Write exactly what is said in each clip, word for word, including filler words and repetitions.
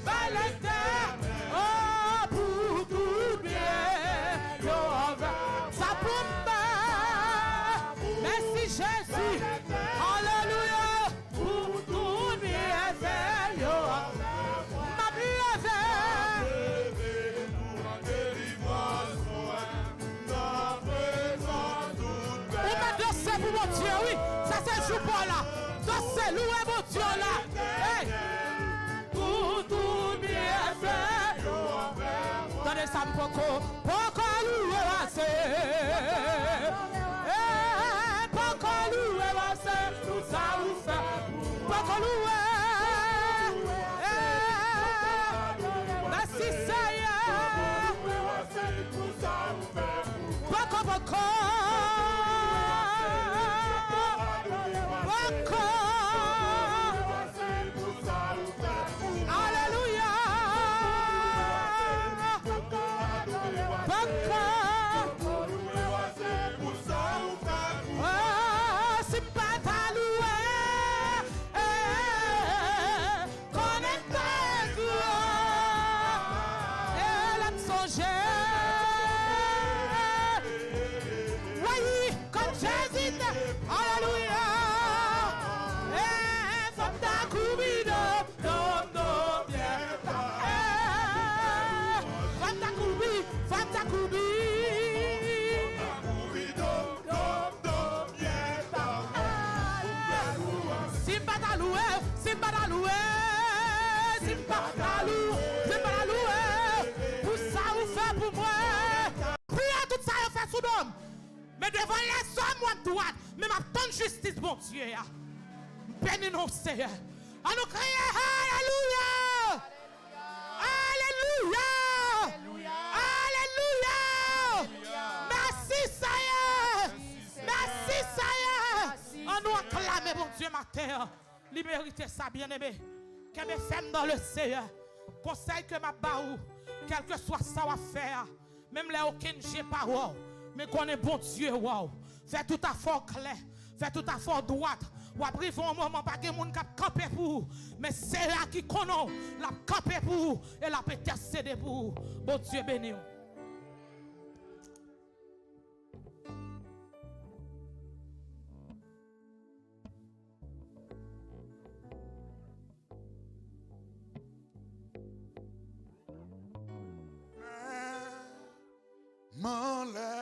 Bay Letènèl, oh, pou tout byen yo anvè. Sa pou m bay. Mèsi, Jezi. Alelouya. Pou tout byenfè yo. M ap leve. Ou mèt danse pou Bondye, wi. Sa se jou pa w la. Danse, louwe Bondye w la. Hey! Pou tout byenfè. Tande sa, m poko, poko louwe w ase. Hey, poko louwe w ase. Pou sa ou fè. Poko louwe. Hey, mèsi, Seyè. Poko, poko. Poko. Alelouya. Poko. Oh, si m pa ta louwe, eh, Konekte gran. E lè m sonje. Wi, kòm Jezi te. Alelouya. E fò m ta kouri dom, dom, dom, byen. E fò m ta kouri, fò m ta kouri. Si m pa ta louwe, si m pa ta louwe, si m pa ta lou-, si m pa ta louwe, pou sa ou fè pou mwen. Priye tout sa yo fè sou do m. Men devan lèzòm, w ap dwat. Men m ap tann jistis Bondye a. M beni non w, Seyè. Ann nou kriye, alelouya! Alelouya! Alelouya! Mèsi, Seyè! Mèsi, Seyè! Ann nou aklame Bondye maten an. Li merite sa, byeneme. Kenbe fèm dans le Seyè. Konsèy ke m ap ba ou, kèlkeswa sa w ap fè a, menm lè okenn je pa wè w, men konnen Bondye wè w. Fè tout afè w klè. Fè tout afè w dwat. W ap rive yon moman, pa gen moun k ap kanpe pou ou. Men Seyè a ki konnen w, l ap kanpe pou ou e l ap entèsede pou ou. Bondye beni w. M anlè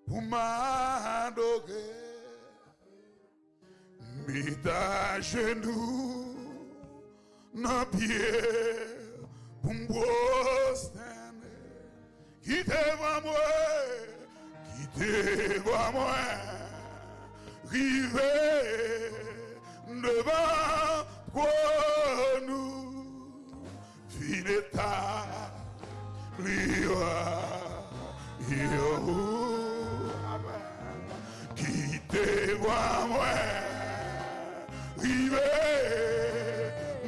pou m adore. Met ajenou nan pye pou m pwostène. Kite vwa mwen, kite vwa mwen rive devan twòn ou. Vin etabli wayòm ou. Amèn. Kite vwa mwen rive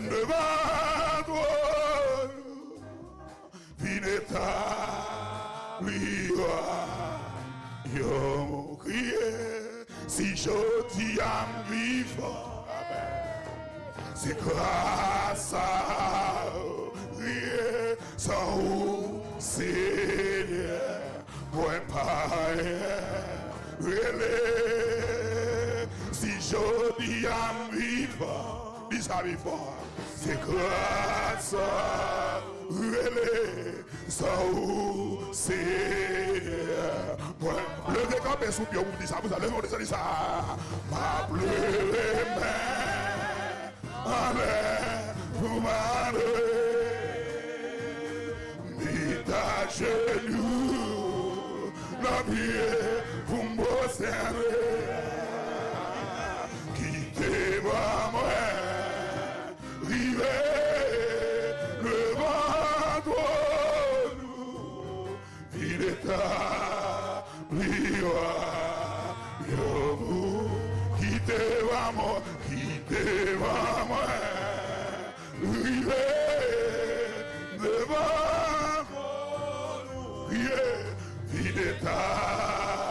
devan twòn ou. Vin etabli wayòm ou. Kriye. Si jodi a m vivan, amèn, se gras a ou. Kriye. San ou, Senyè, mwen pa anyen. Rele. Si jodi a m vivan, di sa pi fò. Se gras a ou. Rele. San ou, Senyè, mwen. Leve kanpe sou pye w pou di sa, pou sa. Leve w desann sa. M ap leve men anlè pou m adore. Met ajenou nan pye pou m pwostène. Kite vwa mwen rive devan twòn ou. Vin etabli wayòm ou. Kite vwa mwen, kite vwa mwen rive devan twòn ou. Priye. Vin etabli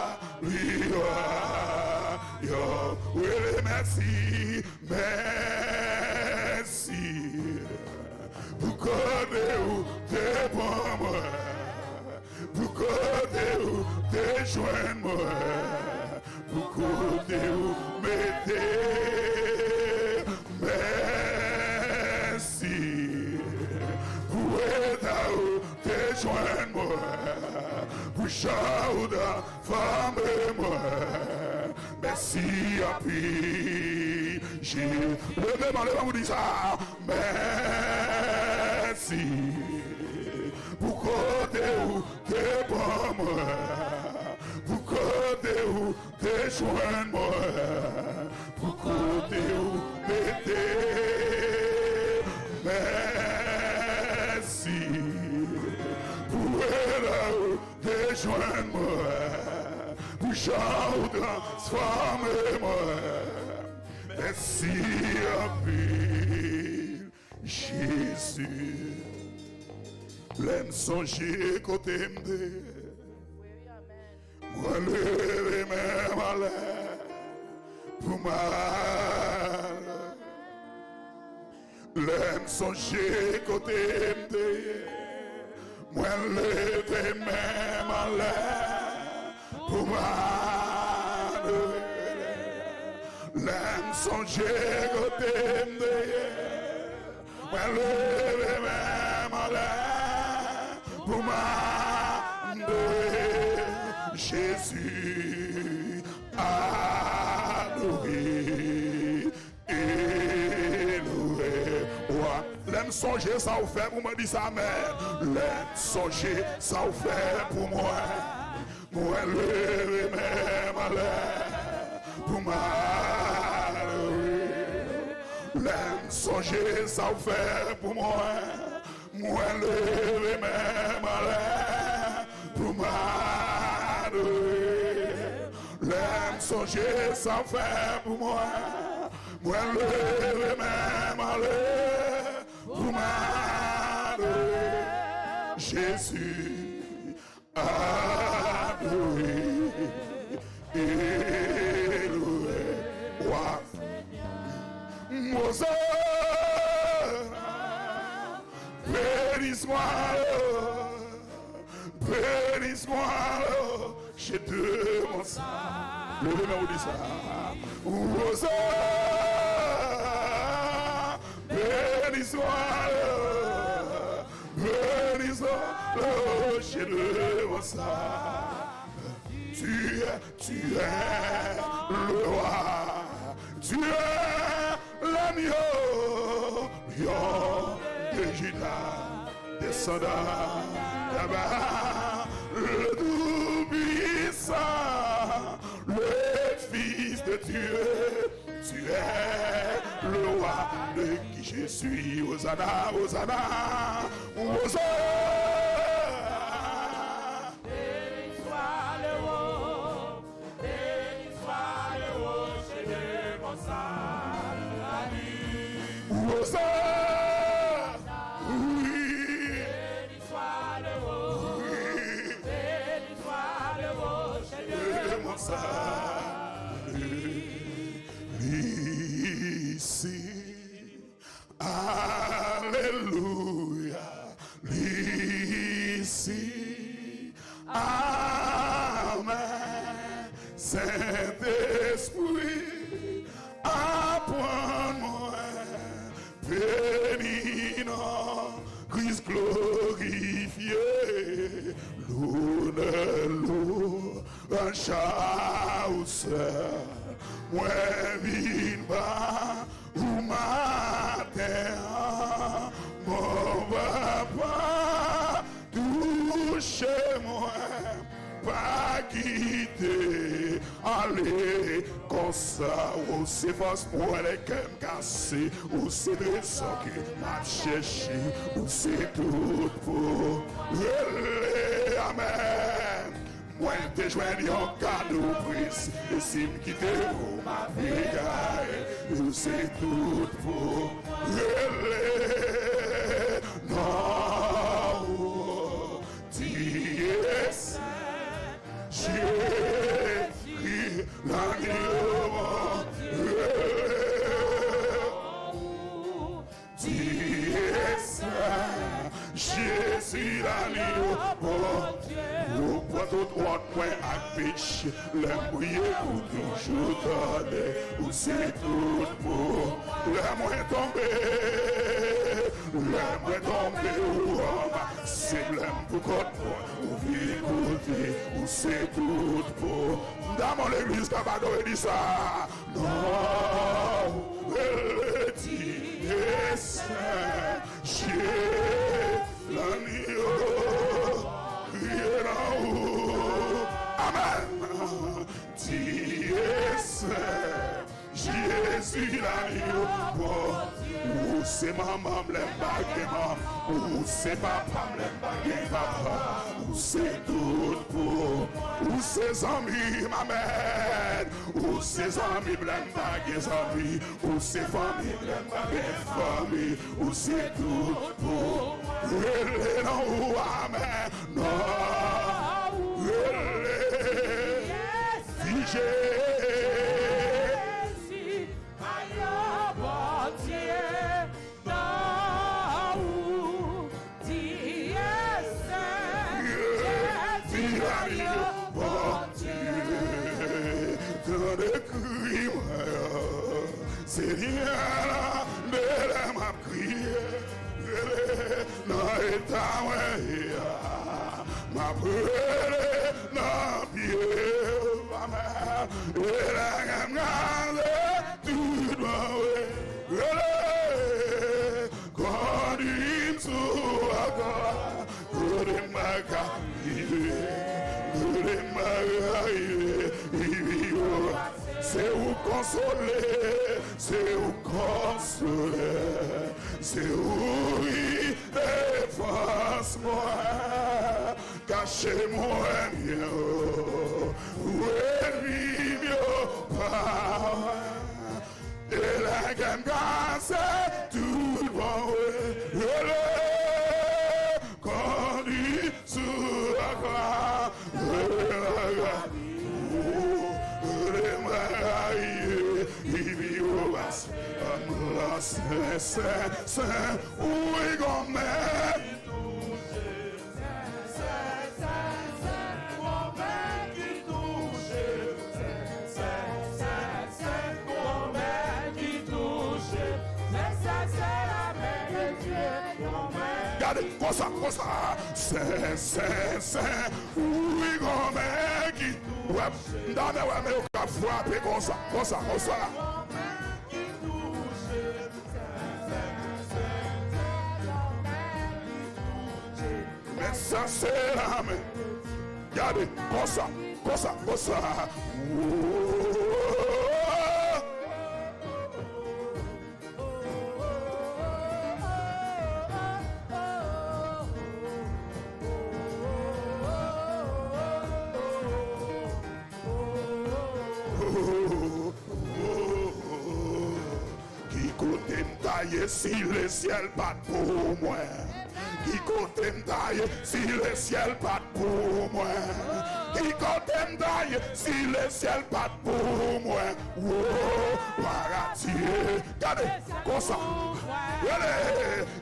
jwenn mwen, pou jan ou transfòme mwen. Mèsi anpil, Je-, leve men, leve men, ou di sa. Mèsi pou kote ou te pran mwen, pou kote ou te jwenn mwen, pou kote ou mete. Mèsi pou wè la ou te jwenn mwen, pou jan ou transfòme mwen. Mèsi anpil, Jezi. Lè m sonje kote m te ye, mwen leve men m anlè pou m adore. Lè m sonje kote m te ye, mwen leve men m anlè pou m adore. Lè m sonje kote m te ye, mwen leve men m anlè pou m adore. Jezi, adore e lwe w. Lè m sonje sa ou fè pou mwen, di sa, amèn. Lè m sonje sa ou fè pou mwen, mwen leve men m anlè pou m adore. Lè m sonje sa ou fè pou mwen, mwen leve men m anlè pou m adore. Lè m sonje sa w fè pou mwen, mwen leve men m anlè pou m adore. Jezi, adore e lwe w. Wozana, bénis-moi, bénis-moi, le rocher de mon salut. Leve men ou di sa. Wozana, bénis-moi, bénis-moi, le rocher de mon salut. Tu es, tu es le roi, tu es l'agneau, lion de Juda, descendant d'Abraham, le Tout-Puissant, le Fils de Dieu. Tu es le roi de qui je suis. Hosanna, Hosanna, Hosanna. Béni soit le roi, béni soit le rocher de mon salut. Hosanna, oui. Béni soit le roi, oui, béni soit le rocher de mon salut. Li isit. Alelouya. Li isit. Amèn. Sentespri, aprann mwen beni non Kris glorifye. Lonè, lwanj a ou sèl, mwen vin ba ou maten an, mon Papa, touche mwen, pa kite ale konsa. Ou se fòs mwen lè kè m kase, ou se trezò ke m ap chèche, ou se tout pou rele. Amèn. Mwen te jwenn yon kado presi, e si m kite ou m ap egare, ou se tout pou rele. Non, ou Dye sen, Jezi, lagno Bondye. Dye sen, Jezi, lagno Bondye. Ou pran tout wont mwen ak peche. Lè m priye, ou toujou tande. Ou se tout pou lè mwen tonbe. Lè mwen tonbe, ou ranmase, lè m pou kont mwen, ou vin kote, ou se tout pou. M ta renmen legliz k ap adore di sa. Non, rele ti e sen, je lanyo, kriye nan ou. Amèn. Ti e sen. Jezi, lanyo, bon. Ou se manman m lè m pa gen manman. Ou se papa m lè m pa gen papa. Ou se tout pou. Ou se zanmi m, amèn. Ou se zanmi m lè m pa gen zanmi. Ou se fanmi m lè m pa gen fanmi. Ou se tout pou. Rele nan ou, amèn. Non. Rele. Di Jezi, ayo Bondye, nan ou, di e sen, Jezi, ayo Bondye. Tande kri mwen, Senyè, tande lè m ap kriye, rele nan eta mwen ye a. M ap rele nan pye w, amèn. E lè m gade tout mwen, rele, kondi m sou ankò. Kote m pa ka rive, kote m pa ka rive, rive yo. Se ou konsole, se ou konsole, se ou ki defans mwen, kache mwen byen o, pou ènmi m yo pa wè. E lè kè m kase, tout bon rele, kondi sou akla, rele, rele, rele, rele, Sen, sen, sen, wi, gon men. Gade, konsa, konsa. Sen, sen, sen, wi, gon men ki. Wè, m ta renmen wè men yo k ap frape konsa, konsa, konsa. Men sa se lamen. Gade, konsa, konsa, konsa. Wooo. Ki kote m ta ye si lesyèl pa t pou mwen? Ki kote m ta ye si lesyèl pa t pou mwen? Ki kote m ta ye si lesyèl pa t pou mwen? Wo, glwa a Dye. Gade, konsa. Rele.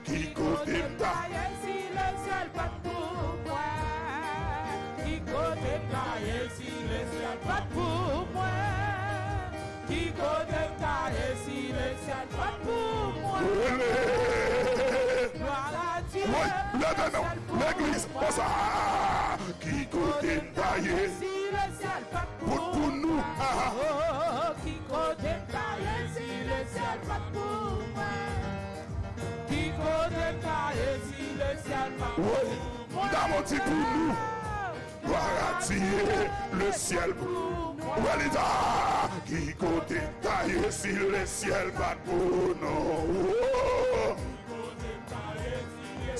Ki kote m ta ye si lesyèl pa t pou mwen? Ki kote m ta ye si lesyèl pa t pou mwen? Ki kote m ta ye si lesyèl pa t pou mwen? Glwa a Dye. Wi, leve men w, legliz, konsa. Ki kote m ta ye si lesyèl pa t pou mwen? Pou nou, aha. Oh, ki kote m ta ye si lesyèl pa t pou mwen? Ki kote m ta ye si lesyèl pa t pou mwen? Wi, m ta monte pou nou. Glwa a Dye, lesyèl pou mwen. Wè li ta, ki kote m ta ye si lesyèl pa t pou nou? Oh.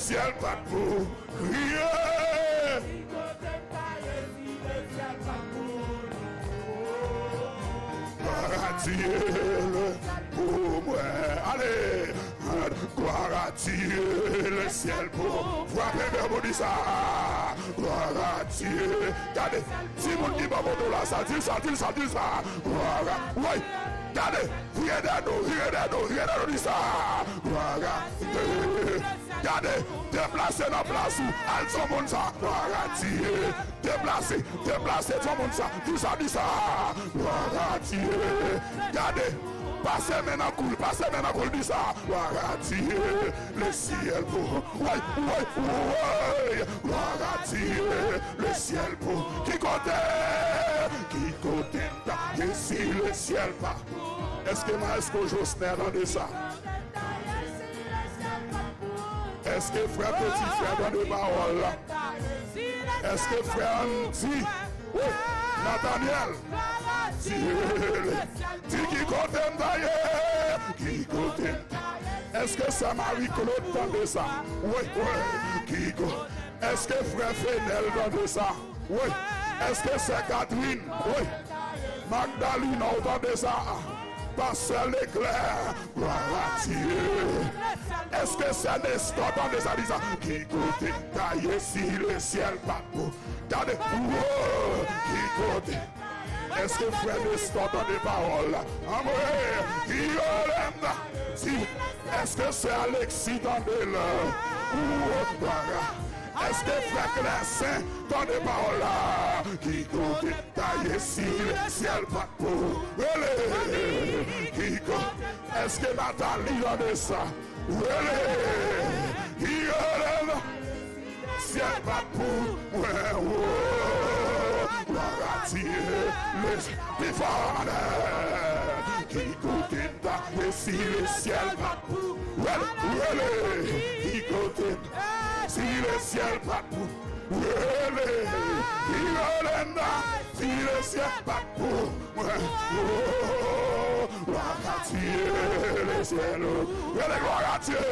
Syèl pa t pou kriye. Glwa a Dye pou mwen. Ale. Glwa a Dye, lesyèl pou. Frape byen pou di sa. Glwa a Dye. Gade, timoun ki bò kote w la, sa, di l sa, di l sa, di l sa. Glwa a, wi. Gade, vire dèyè do, vire dèyè do, vire dèyè do, di sa. Glwa a Dye. Gade, deplase nan plas ou, al di yon moun sa. Glwa a Dye. Deplase, deplase, di yon moun sa. Di sa, di sa. Glwa a Dye. Gade. Pase men nan kou l, pase men nan kou l, di sa. Gloire à Dieu, le ciel pour. Woy, woy, woy. Gloire à Dieu, le ciel pour. Ki kote? Ki kote m ta ye si le ciel pa. Èske Maestro Josner tande sa? Èske frè Petit Frè tande pawòl la? Èske frè Andy, wi, Nathaniel, di, di ki kote m ta ye? Ki kote m ta ye? Èske sè Marie Claude tande sa? Wi, wi, ki kote? Èske frè Fenel tande sa? Wi. Èske sè Catherine? Wi. Magdalina, ou tande sa? Pastè Leclerc, gloire à Dieu. Èske sè Nestor tande sa? Di sa. Ki kote m ta ye si le ciel pa t pou? Gade. Wo, ki kote? Èske frè Nestor tande pawòl la? Anmwe, ki kote m ta? Si, èske sè Alexis tande l? Wo, gloire. Èske frè Klèsen tande pawòl la? Ki kote m ta ye si le ciel pa t pou? Rele! Ki kote? Èske Nathalie tande sa? Rele! Ki kote m ta? Syèl pa t pou mwen, wo. Gloire à Dieu. Le, pi fò, amen. Ki kote m ta ye si le ciel pa t pou? Rele, rele. Ki kote m ta? Si le ciel pa t pou. Rele. Ki kote m ta? Si le ciel pa t pou mwen. Oh, gloire à Dieu, le ciel. Rele, gloire à Dieu.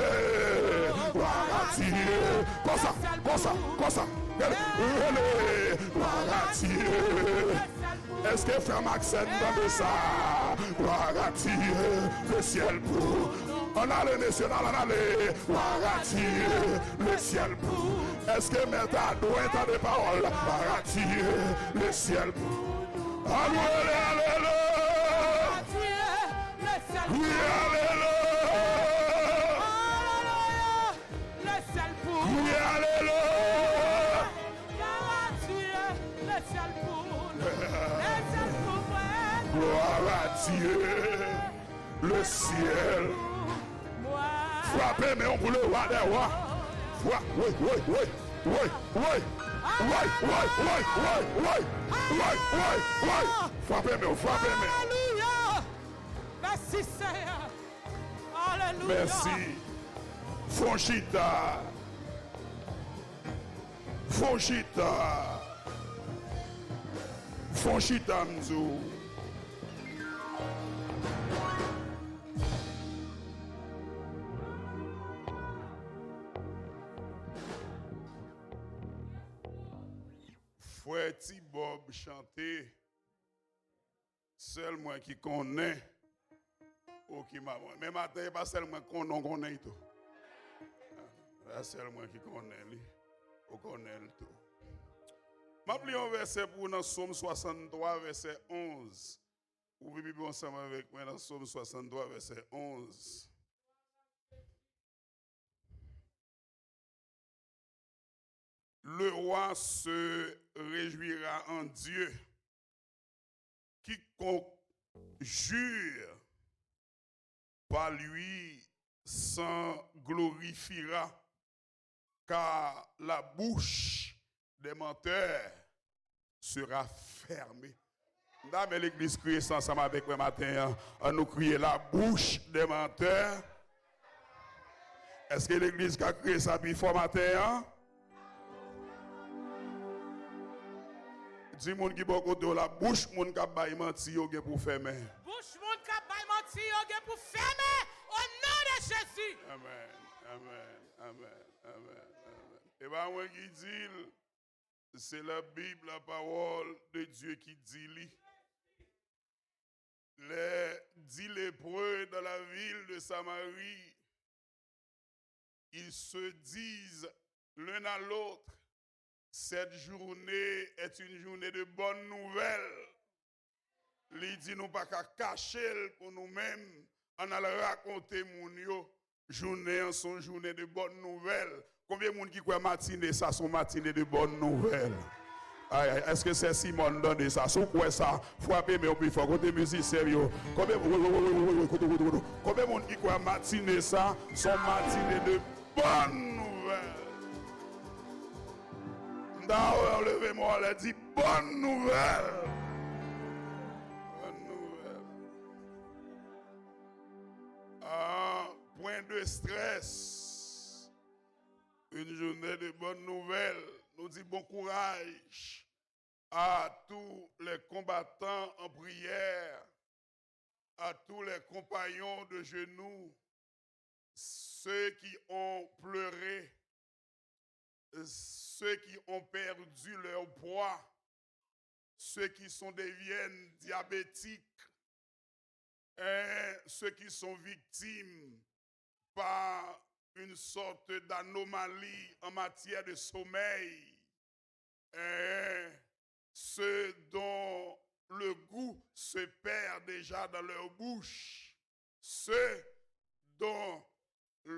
Gloire à Dieu. Konsa, konsa, konsa. Rele, rele, gloire à Dieu. Èske frè Maxène tande sa? Gloire à Dieu, le ciel pou. Ann ale, mesye, ann ale, ann ale. Gloire à Dieu, le ciel pou. Èske mèt adwen tande pawòl la? Gloire à Dieu, le ciel pou. Ann rele, alelouya. Wi, alelouya. Wi, alelouya. Gloire à Dieu, le ciel. Frape men w pou le roi des rois. Fra-, wi, wi, wi, wi, wi. Wi, wi, wi, wi, wi. Wi, wi, wi. Frape men w, frape men w. Alelouya. Mèsi, Senyè. Alelouya. Mèsi. Fon chita. Fon chita. Fon chita, m di w. Frè Ti Bob chante. Sèl mwen ki konnen. Okipa mwen. Men maten, e pa sèl mwen k konnen, w konnen l tou. E pa sèl mwen ki konnen li. Ou konnen l tou. M ap li yon vèsè pou ou nan Sòm swasanntwa, vèsè onz. Ouvri Bib ou ansanm avèk mwen nan Sòm swasanntwa, vèsè onz. Le roi se réjouira en Dieu. Quiconque jure par lui s'en glorifiera, car la bouche des menteurs sera fermée. M ta renmen legliz kriye sa ansanm avèk mwen maten an. An nou kriye, la bouche des menteurs. Èske legliz ka kriye sa pi fò maten an? Di moun ki bò kote w la, bouch moun k ap bay manti yo gen pou fèmen. Bouch moun k ap bay manti yo gen pou fèmen, o non de Jezi. Amèn, amèn, amèn, amèn, amèn. E pa mwen ki di l, se la Bib, la parole de Dieu ki di li. Les dix lépreux dans la ville de Samarie, ils se disent l'un à l'autre, cette journée est une journée de bonne nouvelle. Li di nou pa ka kache l pou nou menm, ann al rakonte moun yo. Jounen an se yon jounen de bòn nouvèl. Konbyen moun ki kwè matine sa se yon matine de bòn nouvèl? Ay, ay, èske sè Simòn tande sa? Si w kwè sa, frape men w pi fò. Kote mizisyen m yo? Konbyen, wi, wi, wi, wi, wi, wi, kote, kote, kote? Konbyen moun ki kwè matine sa, se yon matine de bòn nouvèl? M ta wè w leve men w anlè, di, bòn nouvèl! Bòn nouvèl. Ah, point de stress. Une journée de bonnes nouvelles. Nou di bon kouraj à tous les combattants en prière, à tous les compagnons de genoux, ceux qui ont pleuré, ceux qui ont perdu leur poids, ceux qui sont deviennent diabétiques, hein, ceux qui sont victimes par une sorte d'anomalie en matière de sommeil, hein, ceux dont le goût se perd déjà dans leur bouche, ceux dont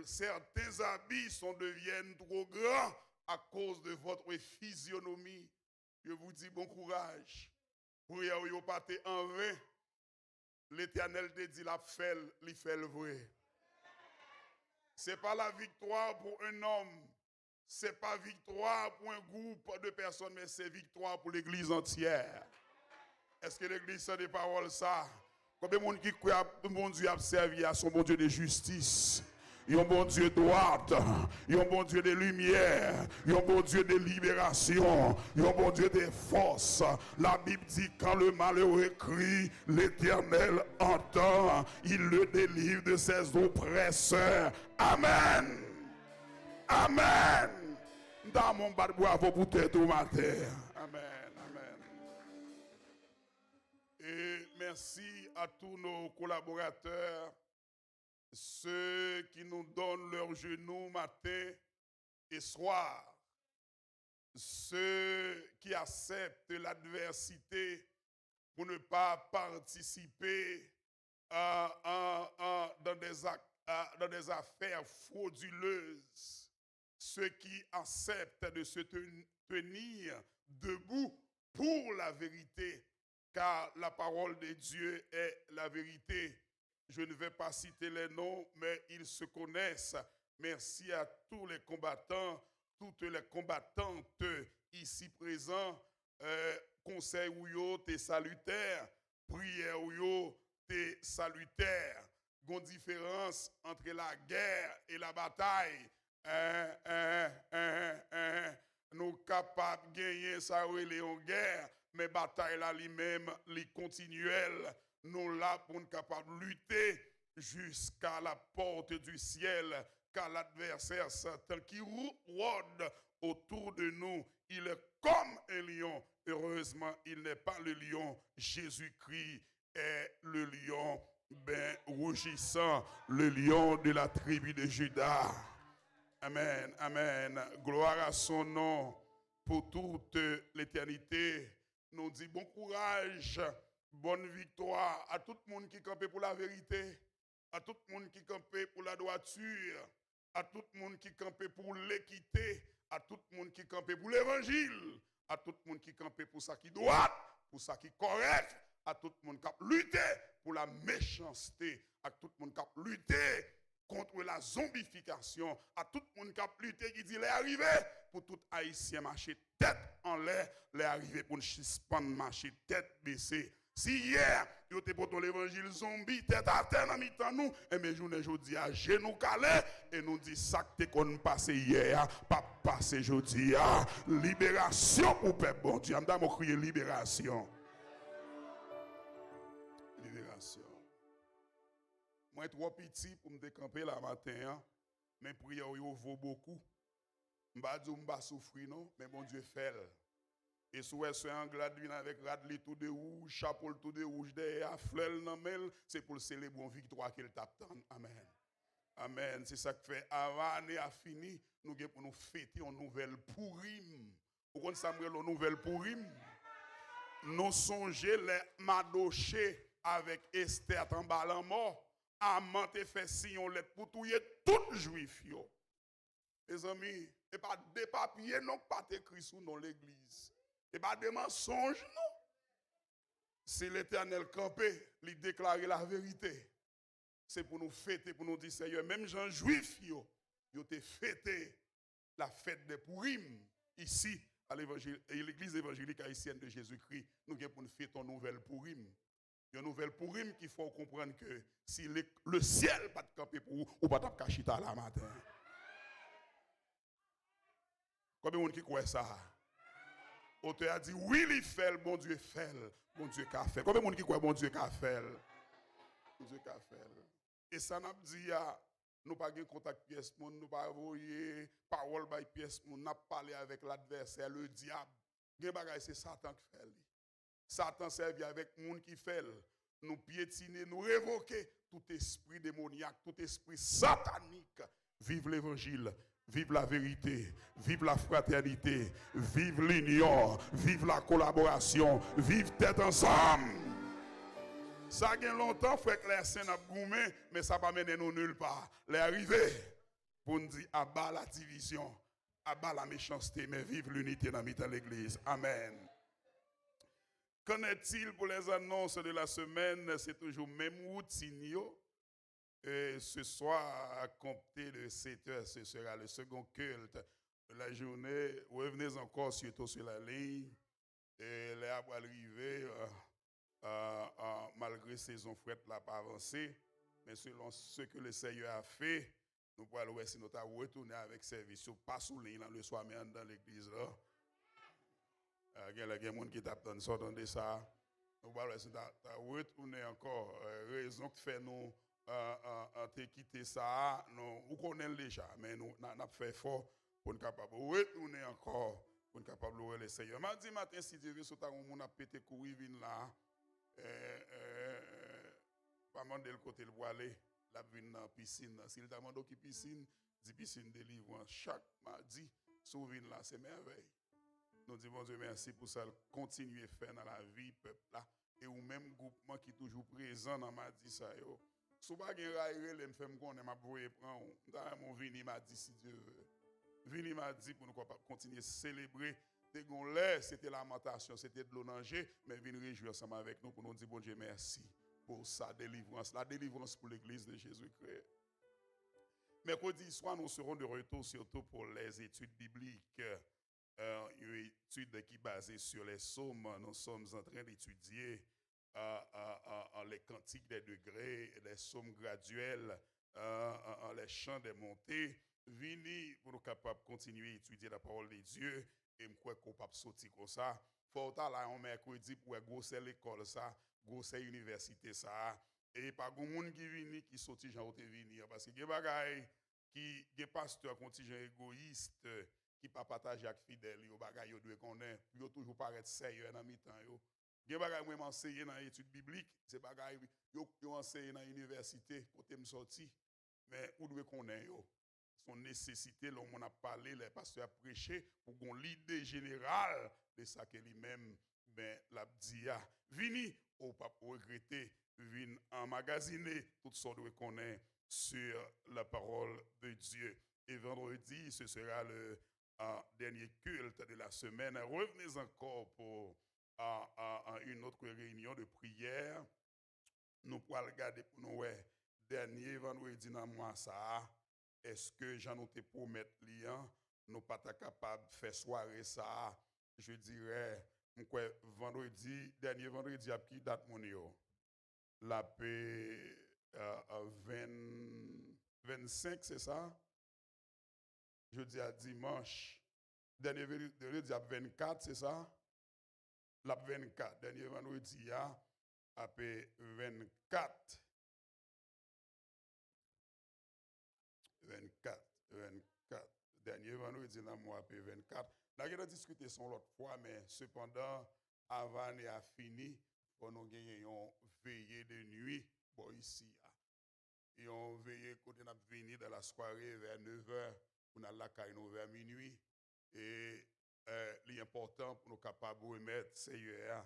certains habits sont deviennent trop grands à cause de votre physionomie. Je vous dis bon courage. Priyè w yo pa te anven. Letènèl te di l ap fè l, li fè l vre. Se pa la viktwa pou un nonm, se pa viktwa pou un groupe de personnes, men se viktwa pou legliz antyè. Èske legliz tande pawòl sa? Konbyen moun ki kwè ap, Bondye ap sèvi a se yon Bondye de jistis, yon Bondye dwat, yon Bondye de limyè, yon Bondye de liberasyon, yon Bondye de fòs? La Bible dit, quand le malheureux crie, l'Éternel entend, il le délivre de ses oppresseurs. Amen. Amen. M ta renmen w bat bravo pou tèt ou maten. Amen. Amen. Et merci à tous nos collaborateurs, ceux qui nous donnent leurs genoux matin et soir, ceux qui acceptent l'adversité pour ne pas participer à, à, à, dans des, ac- à- dans des affaires frauduleuses, ceux qui acceptent de se ten- tenir debout pour la vérité, car la parole de Dieu est la vérité. Je ne vais pas citer les noms, mais ils se connaissent. Merci à tous les combattants, toutes les combattantes ici présents. Euh, konsèy ou yo te salitè, priyè ou yo te salitè. Gon diferans entre la guerre et la bataille. Hein, hein, hein, hein. Nou kapab genyen sa yo rele yon gè, men batay la li menm, li kontinyèl. Nou la pou n kapab lite jusqu'à la porte du ciel, car l'adversaire Satan qui rô- rôde autour de nous, il est comme un lion. Heureusement, il n'est pas le lion. Jésus-Christ est le lion bien rougissant, le lion de la tribu de Juda. Amen, amen. Gloire à son nom pour toute l'éternité. Nou di bon kouraj, bòn viktwa a tout moun ki kanpe pou laverite, a tout moun ki kanpe pou ladwati, a tout moun ki kanpe pou lekite, a tout moun ki kanpe pou levanjil, a tout moun ki kanpe pou sa ki dwat, pou sa ki kòrèk, a tout moun k ap lite pou la mechanste, a tout moun k ap lite contre la zombification, a tout moun k ap lite ki di lè a rive pou tout Ayisyen mache tèt anlè, lè a rive pou n sispann mache tèt bese. Si yè yo te pote yon levanjil zonbi tèt atè nan mitan nou, enben jounen jodi a, je nou kale e nou di sa k te konn pase yè a p ap pase jodi a. Liberasyon pou pèp Bondye. An m damou kriye liberasyon. Liberasyon. Mwen twò piti pou m te kanpe la maten an, men priyè w yo vo bokou. M pa di w m pa soufri non, men Bondye fè l. E si w wè sè Anglad vin avèk rad li tou de wouj, chapo l tou de wouj dèyè a, flè l nan men l, se pou l selebre yon viktwa ke l t ap tann. Amèn. Amèn. Se sa k fè, avan ane a fini, nou gen pou nou fete yon nouvèl Pourim. Ou konn sa m rele yon nouvèl Pourim? Nou sonje lè Madoche avèk Estè t anba lanmò, Aman te fè siy yon lèt pou touye tout Jwif yo. Mezanmi, e pa de papye non k pa t ekri sou non legliz. E pa de mansonj, non. Si Letènèl kanpe, li deklare laverite, se pou nou fete, pou nou di, Seyè, menm jan Jwif yo, yo te fete la fête de Pourim isi, a levanjil, e Legliz Evanjelik Ayisyèn de Jezikri, nou gen pou n fete yon nouvèl Pourim. Yon nouvèl Pourim ki fè w konprann ke si le, le syèl pa t kanpe pou ou, ou pa t ap ka chita la maten. Konbyen moun ki kwè sa? Otè a di, wi, li fè l, Bondye fè l, Bondye ka fè l. Konbyen moun ki kwè Bondye ka fè l? Bondye ka fè l. E sa n ap di a, nou pa gen kont ak pyès moun, nou pa voye pawòl bay pyès moun, n ap pale avèk ladvèsè, le dyab. Gen bagay se Satan k fè li. Satan sèvi avèk moun ki fè l. Nou pyetine, nou revoke tout espri demonyak, tout espri satanik. Viv levanjil, viv laverite, viv lafratènite, viv linyon, viv lakolaborasyon, viv tèt ansanm. Sa gen lontan, frè Klèsen, n ap goumen, men sa pa mennen nou nilpa. Lè a rive pou n di aba la divizyon, aba la mechanste, men viv linite nan mitan legliz. Amèn. Qu'en est-il pour les annonces de la semaine? Se toujou menm woutin yo. Et ce soir, à compter de sept heures, ce sera le second culte de la journée. Revenez encore, surtout sur la ligne. E lè a pral rive, euh, euh, euh, malgre sezon frèt la pa avanse, men selon ce que le Seigneur a fait, nou pral wè si nou ta retounen avèk sèvis yo, pa sou liy lan leswa, men anndan legliz la. Ah, gen lè gen moun ki t ap tann sa, w tande sa. Nou pral wè si nou ta, ta retounen ankò. Eh, rezon k fè nou, eh, eh, eh, te kite sa a, nou, ou konnen l deja, men nou, n a, n ap fè efò pou n kapab retounen ankò, pou n kapab louwe le Seyè. Madi maten, si Dye ve, si w ta gen yon moun ap pete kouri vin la, eh, eh, eh, pa mande l kote l pwale, l ap vin nan pisin nan. Si l ta mande w ki pisin, di pisin Delivrans. Chak madi, si w vin la, se mèvèy. Nou di Bondye mèsi pou sa l kontinye fè nan lavi pèp la. E ou menm, gwoupman ki toujou prezan nan madi sa yo. Si w pa gen ray, rele m, fè m konnen, m ap voye pran w. M ta renmen w vini madi, si Dye ve. Vini madi pou nou kapab kontinye selebre. Te gon lè, se te lamantasyon, se te dlo nan je, men vin rejwi ansanm avèk nou pou nou di Bondye mèsi pou sa, delivrans la, delivrans pou legliz de Jezikri. Mercredi soir, nous serons de retour surtout pour les études bibliques. Euh, une étude qui est basée sur les psaumes. Nous sommes en train d'étudier, euh, euh, euh, euh, les cantiques des degrés, les psaumes graduels, euh, euh, euh, les chants des montées. Vini pou nou kapab kontinye etidye la pawòl de Dye. E m kwè ke w p ap soti konsa. Fò w ta la yon mèkredi pou w wè gwosè lekòl sa, gwosè inivèsite sa. E pa gon moun ki vini ki soti jan w te vini an. Paske gen bagay ki, gen pastè k yon ti jan egoyis, ki pa pataje ak fidèl yo bagay yo dwe konnen, pou yo toujou parèt sèyè nan mitan yo. Gen bagay mwen m anseye nan etid biblik, se bagay yo, yo anseye nan inivèsite kote m sòti, men ou dwe konnen yo. Se yon nesesite lè yon moun ap pale, lè pastè ap preche, pou gon lide jeneral de sa ke li menm, ben, l ap di a. Vini, ou p ap regrete, vin anmagazine tout sa w dwe konnen sur la parole de Dieu. Et vendredi, ce sera le euh, dernier culte de la semaine. Revenez encore pour euh, euh, euh, une autre réunion de prière. Nou pral gade pou nou wè dènye vandredi nan mwa sa a, èske jan nou te pwomèt li an, nou pa ta kapab fè sware sa a, je dirais, m kwè vandredi, dènye vandredi ap ki dat moun yo? L ap, euh, euh, ven, vennsenk, se sa? Jodi a dimanch. Dènye vre-, jodi ap vennkat, se sa? L ap vennkat. Dènye vandredi a ap vennkat. Vennkat, vennkat. Dènye vandredi nan mwa ap vennkat. N a gentan diskite sa yon lòt fwa, men sepandan, avan ane a fini, fò nou genyen yon veye de nwi bò isi a. Yon veye kote n ap vini dans la soirée vers neuf heures, pou n al lakay nou vers minuit. E, eh, li enpòtan pou nou kapab remèt Seyè a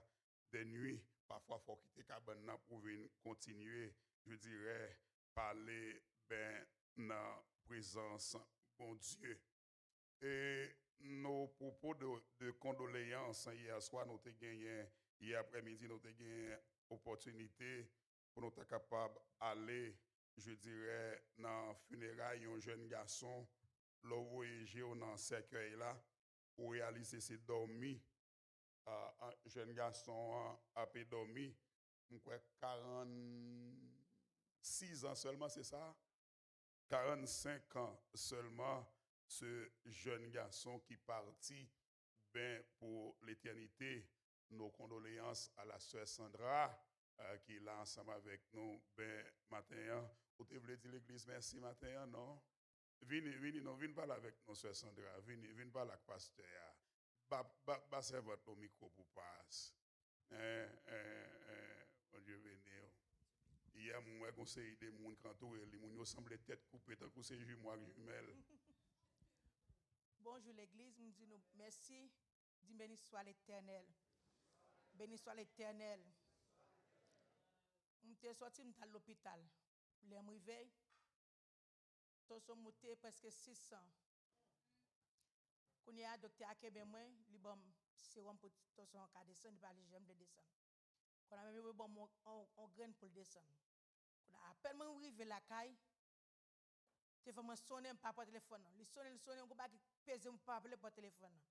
de nwi. Pafwa, fò w kite kabann nan pou w vin kontinye, je dirais, pale, ben, nan prezans Bondye. E nos propos de, de condoléances, yè swa, nou te genyen, yè aprèmidi, nou te genyen opòtinite pou nou ta kapab ale, je dirais, nan fineray yon jèn gason, lè w voye je w nan sèkèy la, ou reyalize se dòmi, a, a, jèn gason an ape dòmi, m kwè karannsis an sèlman, se sa? Karannsenk an sèlman, ce jeune garçon qui partit, ben, pour l'éternité. Nos condoléances à la sœur Sandra, euh, qui est là ensemble avec nous, ben, maten an. Ou te vle di legliz mèsi maten an, non? Vini, vini, non, vin pale avèk nou, sè Sandra. Vini, vin pale ak pastè a. Ba, ba, ba sèvant nou mikwo pou pas. Hein, hein, hein, Bondye beni w. Yè, m wè gon seri de moun k antoure li. Moun yo sanble tèt koupe, tankou se jimo ak jimèl. Bonjou legliz, m di nou mèsi. Di, béni soit l'Éternel. Béni soit l'Éternel. M te sòti, m t al lopital. Lè m rive, tannsyon m moute prèske sis san. Kounye a, doktè a kenbe mwen, li ban m sewòm pou tannsyon an ka desann, li pa janm vle desann. Kounye a menm, yo ban m yon, yon, yon grenn pou l desann. Kounye a, apèn mwen rive lakay, telefòn mwen sonnen, m pa pran telefòn nan. Li sonnen, li sonnen, yon bagay ki peze m, m pa vle pran telefòn nan.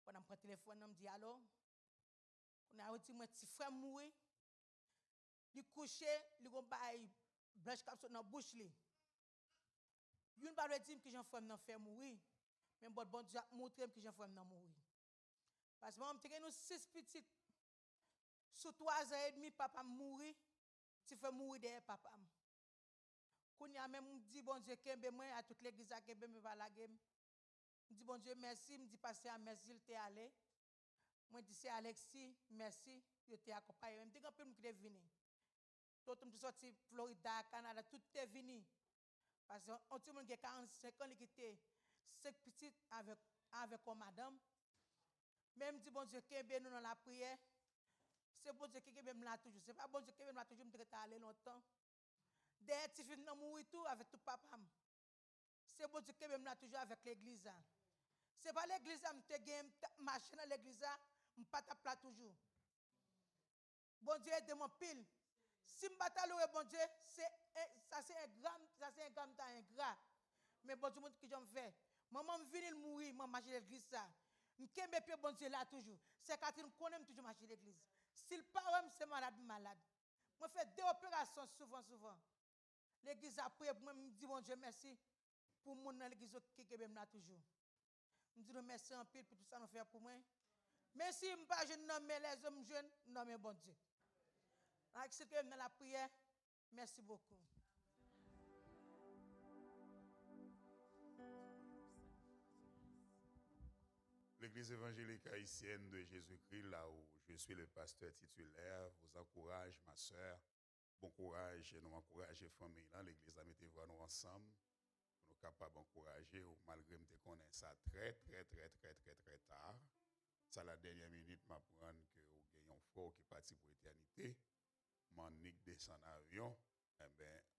Pandan m pran telefòn nan, m di, alo? Kounye a, yo di mwen, ti frè m mouri. Li kouche, li gon bagay blanch k ap sot nan bouch li. Youn pa vle di m kijan frè m nan fè mouri, men Bondye ap montre m kijan frè m nan mouri. Paske manman m te gen nou sis pitit. Sou twa zan edmi, papa m mouri, ti frè m mouri dèyè papa m. Kounye a menm, m di Bondye kenbe mwen, a tout legliz la kenbe m, pa lage m. M di Bondye mèsi, m di pastè a mèsi, l te ale. Mwen di sè Alexis mèsi, yo te akonpaye mwen. M te gen anpil moun ki te vini. Tonton m te sòti Florida, Kanada, tout te vini. Paske yon timoun gen karannsenk an, li kite senk pitit avèk, avèk yon madanm. Men m di Bondye kenbe nou nan lapriyè. Se Bondye ki kenbe m la toujou. Se pa Bondye kenbe m la toujou, m te ret ale lontan. Dèyè tifi m nan mouri tou avèk tout papa m. Se Bondye kenbe m la toujou avèk legliz la. Se pa legliz la m te gen, m t ap mache nan legliz la, m pa t ap la toujou. Bondye ede m anpil. Si m pa ta louwe Bondye, se, sa se engra, sa se engra m ta engra. Men Bondye montre kijan m fè. Manman m vini, l mouri, mwen mache legliz sa. M kenbe pye Bondye la toujou. Sè Catherine konnen m toujou mache legliz. Si l pa wè m, se malad m malad. Mwen fè de operasyon souvan, souvan. Legliz la priye pou mwen, m di Bondye mèsi pou moun nan legliz yo ki kenbe m la toujou. M di nou mèsi anpil pou tout sa nou fè pou mwen. Men si m pa jwenn nan men lèzòm, m jwenn nan men Bondye. Alexis kenbe m nan lapriyè. Mèsi bokou. L'église évangélique haïtienne de Jésus-Christ, là où je suis le pasteur titulaire, vous encourage, ma sœur. Bon kouraj, nou ankouraje fanmi lan, legliz la mete vwa nou ansanm pou nou kapab ankouraje w, malgre m te konnen sa trè, trè, trè, trè, trè, trè ta. Sa la dènyè minit m aprann ke w gen yon frè w ki pati pou etènite. M annik desann avyon, enben,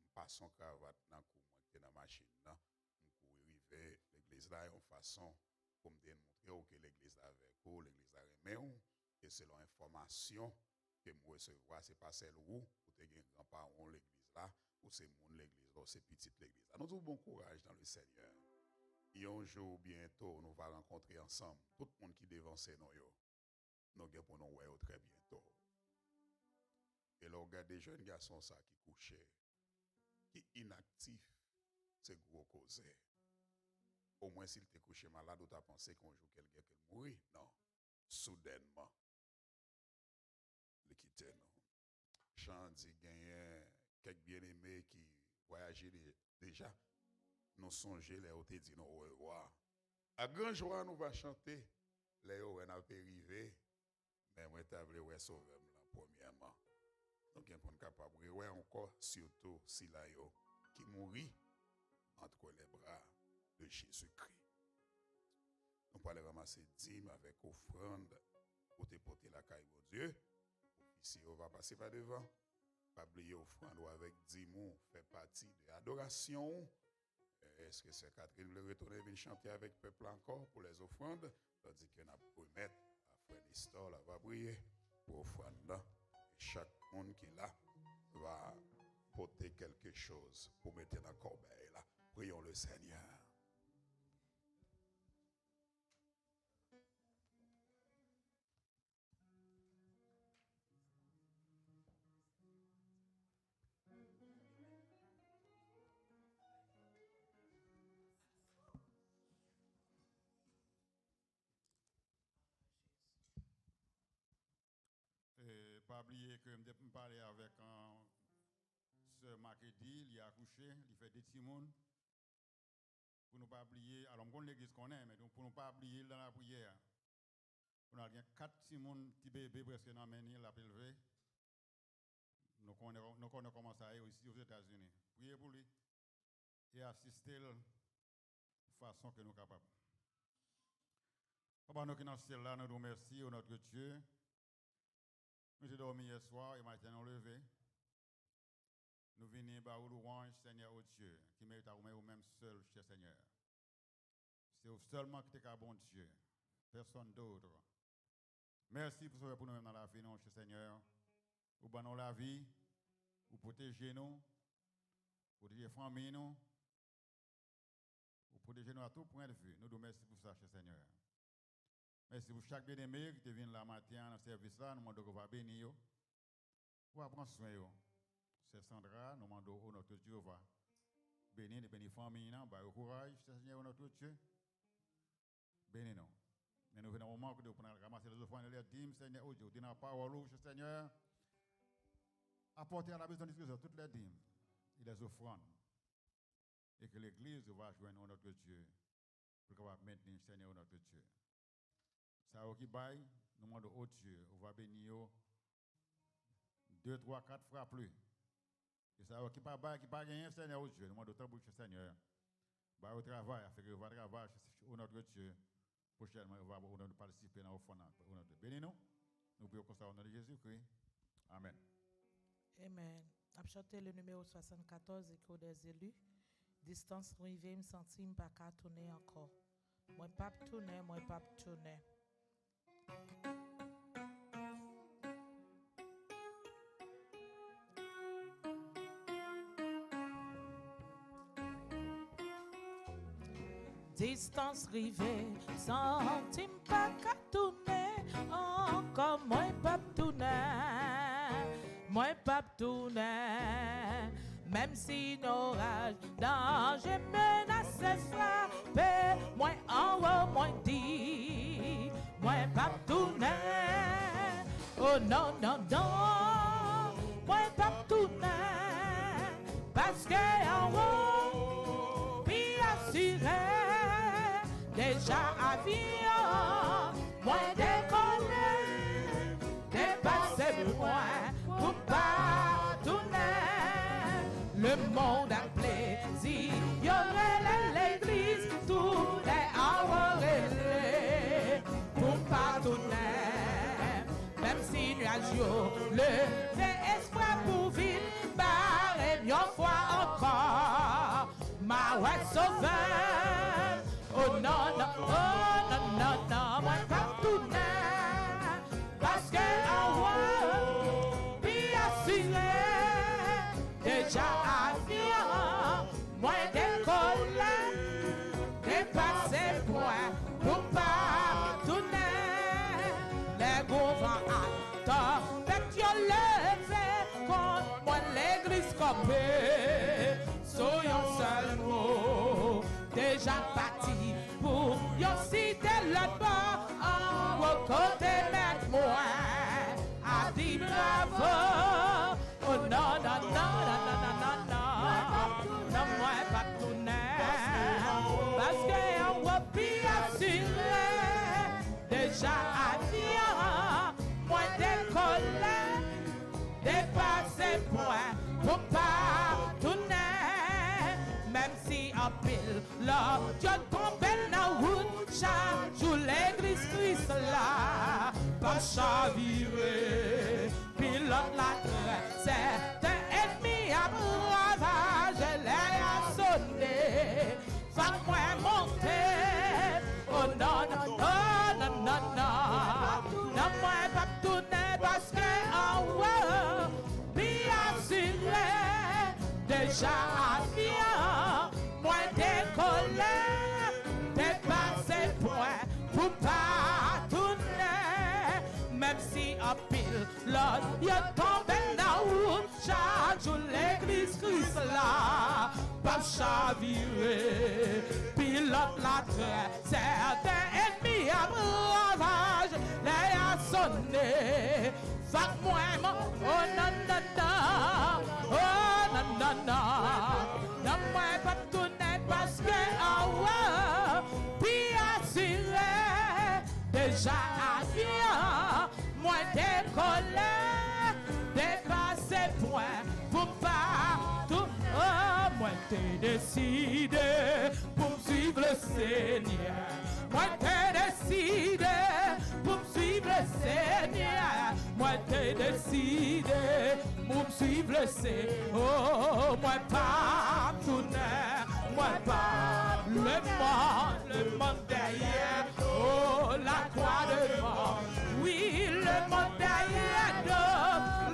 m pase yon kravat nan kou mwen ki te nan machin nan, m kouri rive legliz la yon fason pou m te montre w ke legliz la avèk ou, legliz la renmen w, e selon enfòmasyon ke m resevwa, se pa sèl ou, ou te gen gran pawon legliz la, ou se moun legliz la, ou se pitit legliz la. Nou di w bon kouraj dans le Seigneur. Yon jou byento, nou va rankontre ansanm. Tout moun ki devanse nou yo, nou gen pou nou wè yo trè byento. E lè w gade jèn gason sa ki kouche, ki inaktif, se gwo koze. Omwen si l te kouche malad, ou ta panse ke yon jou kèlke ke l mouri. Non. Soudènman, li kite nou. Chan an di genyen kèk byeneme ki vwayaje de- deja. Nou sonje lè yo te di nou orevwa. Ak gran jwa nou va chante lè yo wè n ape rive. Men mwen ta vle wè Sovè m lan premyèman. Nou gen pou n kapab rewè ankò, sitou sila yo ki mouri entre les bras de Jésus-Christ. Nou pral ranmase dim avèk ofrann ou te pote lakay Bondye. Ofisye yo va pase pa devan. Pa bliye ofrann ou avèk dim ou fè pati de adorasyon ou. Èske sè Catherine vle retounen vin chante avèk pèp la ankò pou lèzofrann? Tandike n ap remèt a frè Nestor, l ava priye pou ofrann nan. E chak moun ki la va pote kèlke choz pou mete nan kòbèy la. Prions le Seigneur. E, pa bliye ke m te, m pale avèk, an, sè Makedi, li akouche, li fè de timoun. Pou nou pa bliye, alò m konn legliz konnen, men pou nou pa bliye l nan lapriyè. Pou n al gen kat timoun, ti bebe prèske nan men ni, l ap elve. Nou konnen, nou konnen kòman sa ye isi Ozetazini. Priye pou li e asiste l fason ke nou kapab. Papa nou ki nan syèl la, nou di w mèsi, o notre Dieu. Nou te dòmi yè swa, e maten nou leve. Nou vini ba ou lwanj, Senyè, o Dye, ki merite a ou, men ou menm sèl, chè Senyè. Se ou sèlman ki te ka Bondye, pèsonn dòt. Mèsi pou sa w fè pou nou menm nan lavi nou, chè Senyè. Ou ban nou lavi, ou pwoteje nou, pwoteje fanmi nou, ou pwoteje nou a tou pwen de vi. Nou di w mèsi pou sa, chè Senyè. Mèsi pou chak byeneme ki te vin la maten an nan sèvis la. Nou mande w ke w va beni yo. Ou va pran swen yo. Sè Sandra, nou mande w, o notre Dieu, ou va beni li, beni fanmi nan, ba yo kouraj, Senyè, o notre Dieu. Beni nou. Men nou vin nan moman kote pou n al ranmase lèzofrann e lèdim, Senyè, o Dye, ou di nan pawòl ou, Senyè, apportez à la maison du Trésor toutes les dîmes et les offrandes. E ke legliz ou va jwenn, o notre Dieu, pou l kapab mentni, Senyè, o notre Dieu. Sa yo ki bay, nou mande w, o Dye, ou va beni yo de, twa, kat fwa plis. E sa yo ki pa bay, ki pa genyen, Senyè, o Dye, nou mande w tanpri, chè Senyè, ba yo travay, afin ke yo va travay, o notre Dieu, pwochènman, yo va, o notre Dieu, patisipe nan ofrann nan, o notre Dieu. Beni nou. Nou priye konsa, o non de Jezikri. Amèn. Amen. N ap chante le numéro soixante-quatorze, Echo des élus. Distans rive, m santi m pa ka tounen ankò. Mwen p ap tounen, mwen p ap tounen. Distans rive, santi m pa ka tounen ankò, mwen p ap tounen, mwen p ap tounen. Menm si noraj, danje, menas frape mwen anwo, mwen di, mwen p ap tounen. O non, non, non, mwen p ap tounen. Paske anwo pi asire. Deja avyon mwen dekole, depase mwen pou m pa tounen. Lemonn ak plezi yo rele legliz, tou lè anwo rele pou m pa tounen. Menm si nyaj yo leve espre pou vin bare m yon fwa ankò, m a wè Sovè m. O non, non, o non, non, non, mwen p ap tounen. Paske anwo pi asire. Deja avyon mwen dekole, depase pwen pou m pa tounen. Lè gwo van ak tanpèt yo leve kont mwen, legliz kanpe sou yon sèl mo. Deja pati pou yon site lòt bò, anwo kote mèt mwen ap di bravo. O non, non, non, non, non, non, non, non, mwen p ap tounen. Paske anwo pi asire. Deja avyon mwen dekole, depase pwen pou m pa tounen. Menm si anpil lòt yo tonbe nan wout, chak jou legliz Kris la p ap chavire. Pilòt la trè sèten, ènmi ap ravaje, lè a sone. Fòk mwen monte. Oh non, non, oh non, non, non. Non, mwen p ap tounen paske anwo pi asire. Deja avyon mwen dekole, depase pwen pou m pa tounen. Menm si anpil lòt yo tonbe nan wout, chak jou legliz Kris la p ap chavire. Pilòt la trè sèten, ènmi ap ravaje, lè a sone. Fòk mwen, oh non, non, non, oh non, non, non. Non, mwen p ap tounen paske anwo pi asire. Deja avyon mwen dekole, depase pwen pou m pa tou. Oh, mwen te deside pou m swiv le Senyè. Mwen te deside pou m swiv le Senyè. Mwen te deside pou m swiv le Senyè. Oh, mwen p ap tounen. Mwen p ap lemonn, lemonn dèyè. Oh, lakwa devan. Wi, lemonn dèyè do,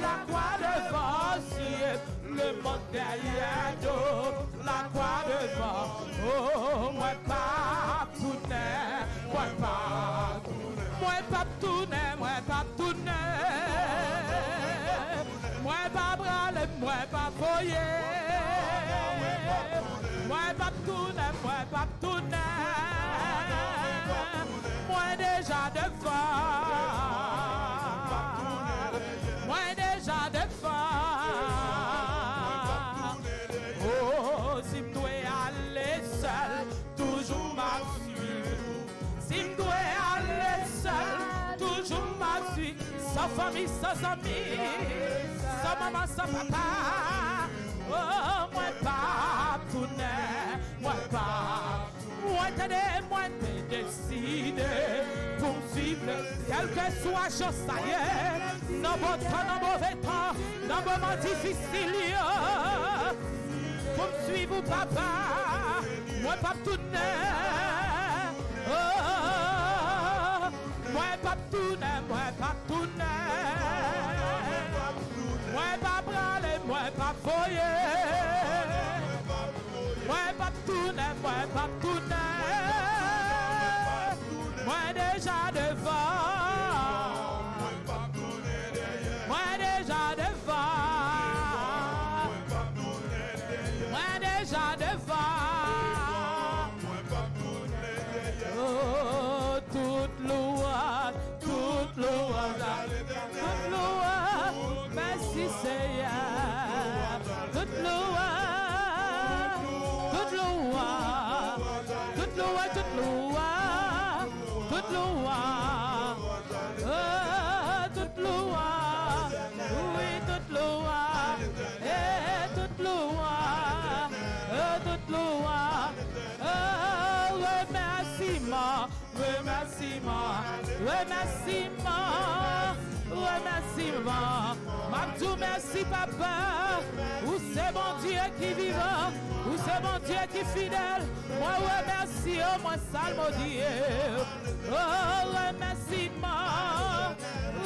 lakwa devan zye. Lemonn dèyè do, lakwa devan. Oh, mwen p ap tounen, mwen p ap tounen, mwen p ap tounen, mwen p ap tounen. Mwen p ap prale, mwen p ap voye. Mwen p ap tounen, mwen p ap tounen. Mwen deja devan. Mwen deja devan. Oh, si m dwe ale sèl, toujou m ap swiv ou. Si m dwe ale sèl, toujou m ap swiv. San fanmi, san zanmi, san manman, san papa. Oh, mwen p ap tounen, mwen p ap. Mwen tande, mwen te deside pou m swiv le, kèlkeswa jan sa ye, nan bon tan, nan move tan, nan moman difisil yo, pou m swiv ou, papa. Mwen p ap tounen. Oh, mwen p ap tounen, mwen p ap tounen. Mwen p ap prale, mwen p ap voye. Mwen p ap tounen, mwen p ap tounen. Mwen deja devan. Mwen deja devan. Mwen deja devan. Oh, tout louanj, tout louanj, tout louanj. Mèsi, Seyè. Tout louanj, tout louanj, tout louanj, tout louanj, tout louanj. Oh, tout louanj, wi, tout louanj, eh, tout louanj, oh, tout louanj. Oh, remèsiman, remèsiman, remèsiman, remèsiman. M ap di w mèsi, papa. Ou se Bondye ki vivan, ou se Bondye ki fidèl. Mwen remèsye w, mwen salmodye w. Oh, remèsiman,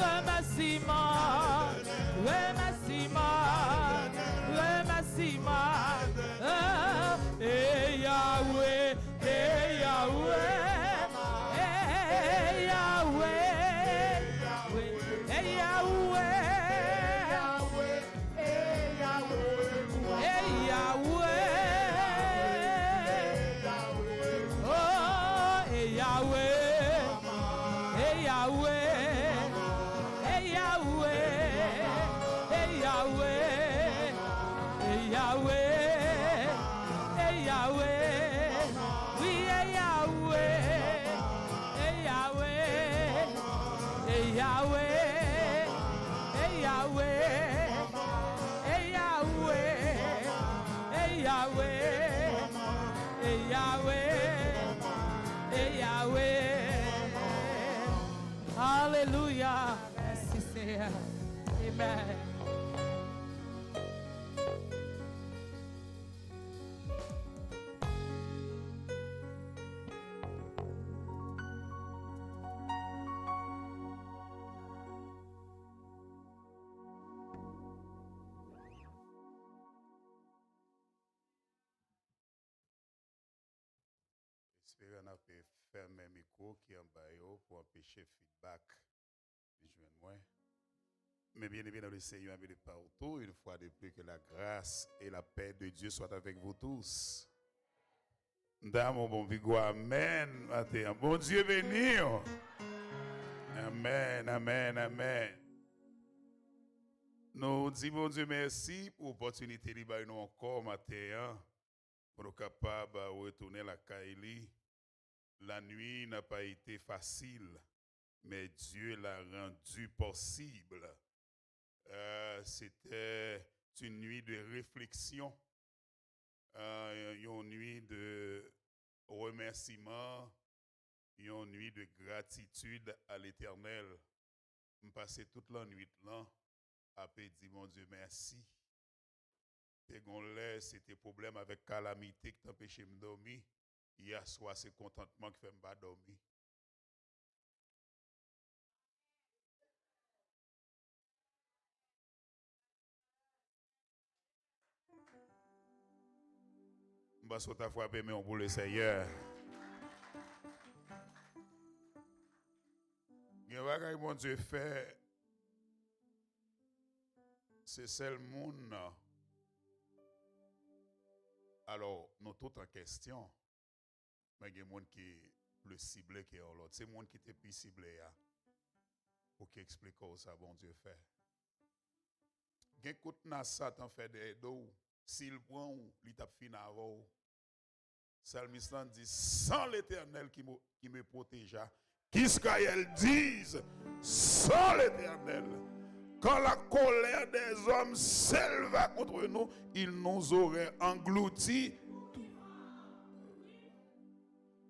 remèsiman, remèsiman, remèsiman. Oh, e Yahweh, e Yahweh, e Yahweh, e Yahweh, e Yahweh, oh, e Yahweh, e Yahweh, e Yahweh, e Yahweh. E Yahweh, e Yahweh, wi, e Yahweh, e Yahweh, e Yahweh, e Yahweh, e Yahweh, e Yahweh, e Yahweh, e Yahweh. Alelouya. Mèsi, Seyè. Amen. espere n ap fèmen mikwo ki anba yo pou anpeche fidbak vin jwenn mwen. Mais bien-aimés dans le Seigneur, amis de partout, une fois de plus, que la grâce et la paix de Dieu soient avec vous tous. Dam, yon bon pigwa, amèn, maten an. Bondye beni w. Amèn, amèn, amèn. Nou di Bondye mèsi pou opòtinite li bay nou ankò maten an, pou nou kapab retounen lakay li. La nuit n'a pas été facile, mais Dieu l'a rendu possible. Euh, c'était une nuit de réflexion, euh, une nuit de remerciement, une nuit de gratitude à l'Éternel. M pase tout lannwit lan ap di Bondye mèsi. Te gon lè, se te pwoblèm avèk kalamite ki t anpeche m dòmi. Yèswa, se kontantman ki fè m pa dòmi. M panse w ta frape men w pou Lesenyè. Gen bagay Bondye fè, se sèl moun nan. Alò, nou tout an kesyon, men gen moun ki plis sible ke yon lòt. Se moun ki te pi sible a pou ki eksplike w sa Bondye fè. Gen kout nas Satan fè dèyè do w, si l pran w, li t ap fin avè w. Salmis lan di, sans l'Éternel qui me, qui me protégea, qu'Israël dise, sans l'Éternel, quand la colère des hommes s'éleva contre nous, ils nous auraient engloutis.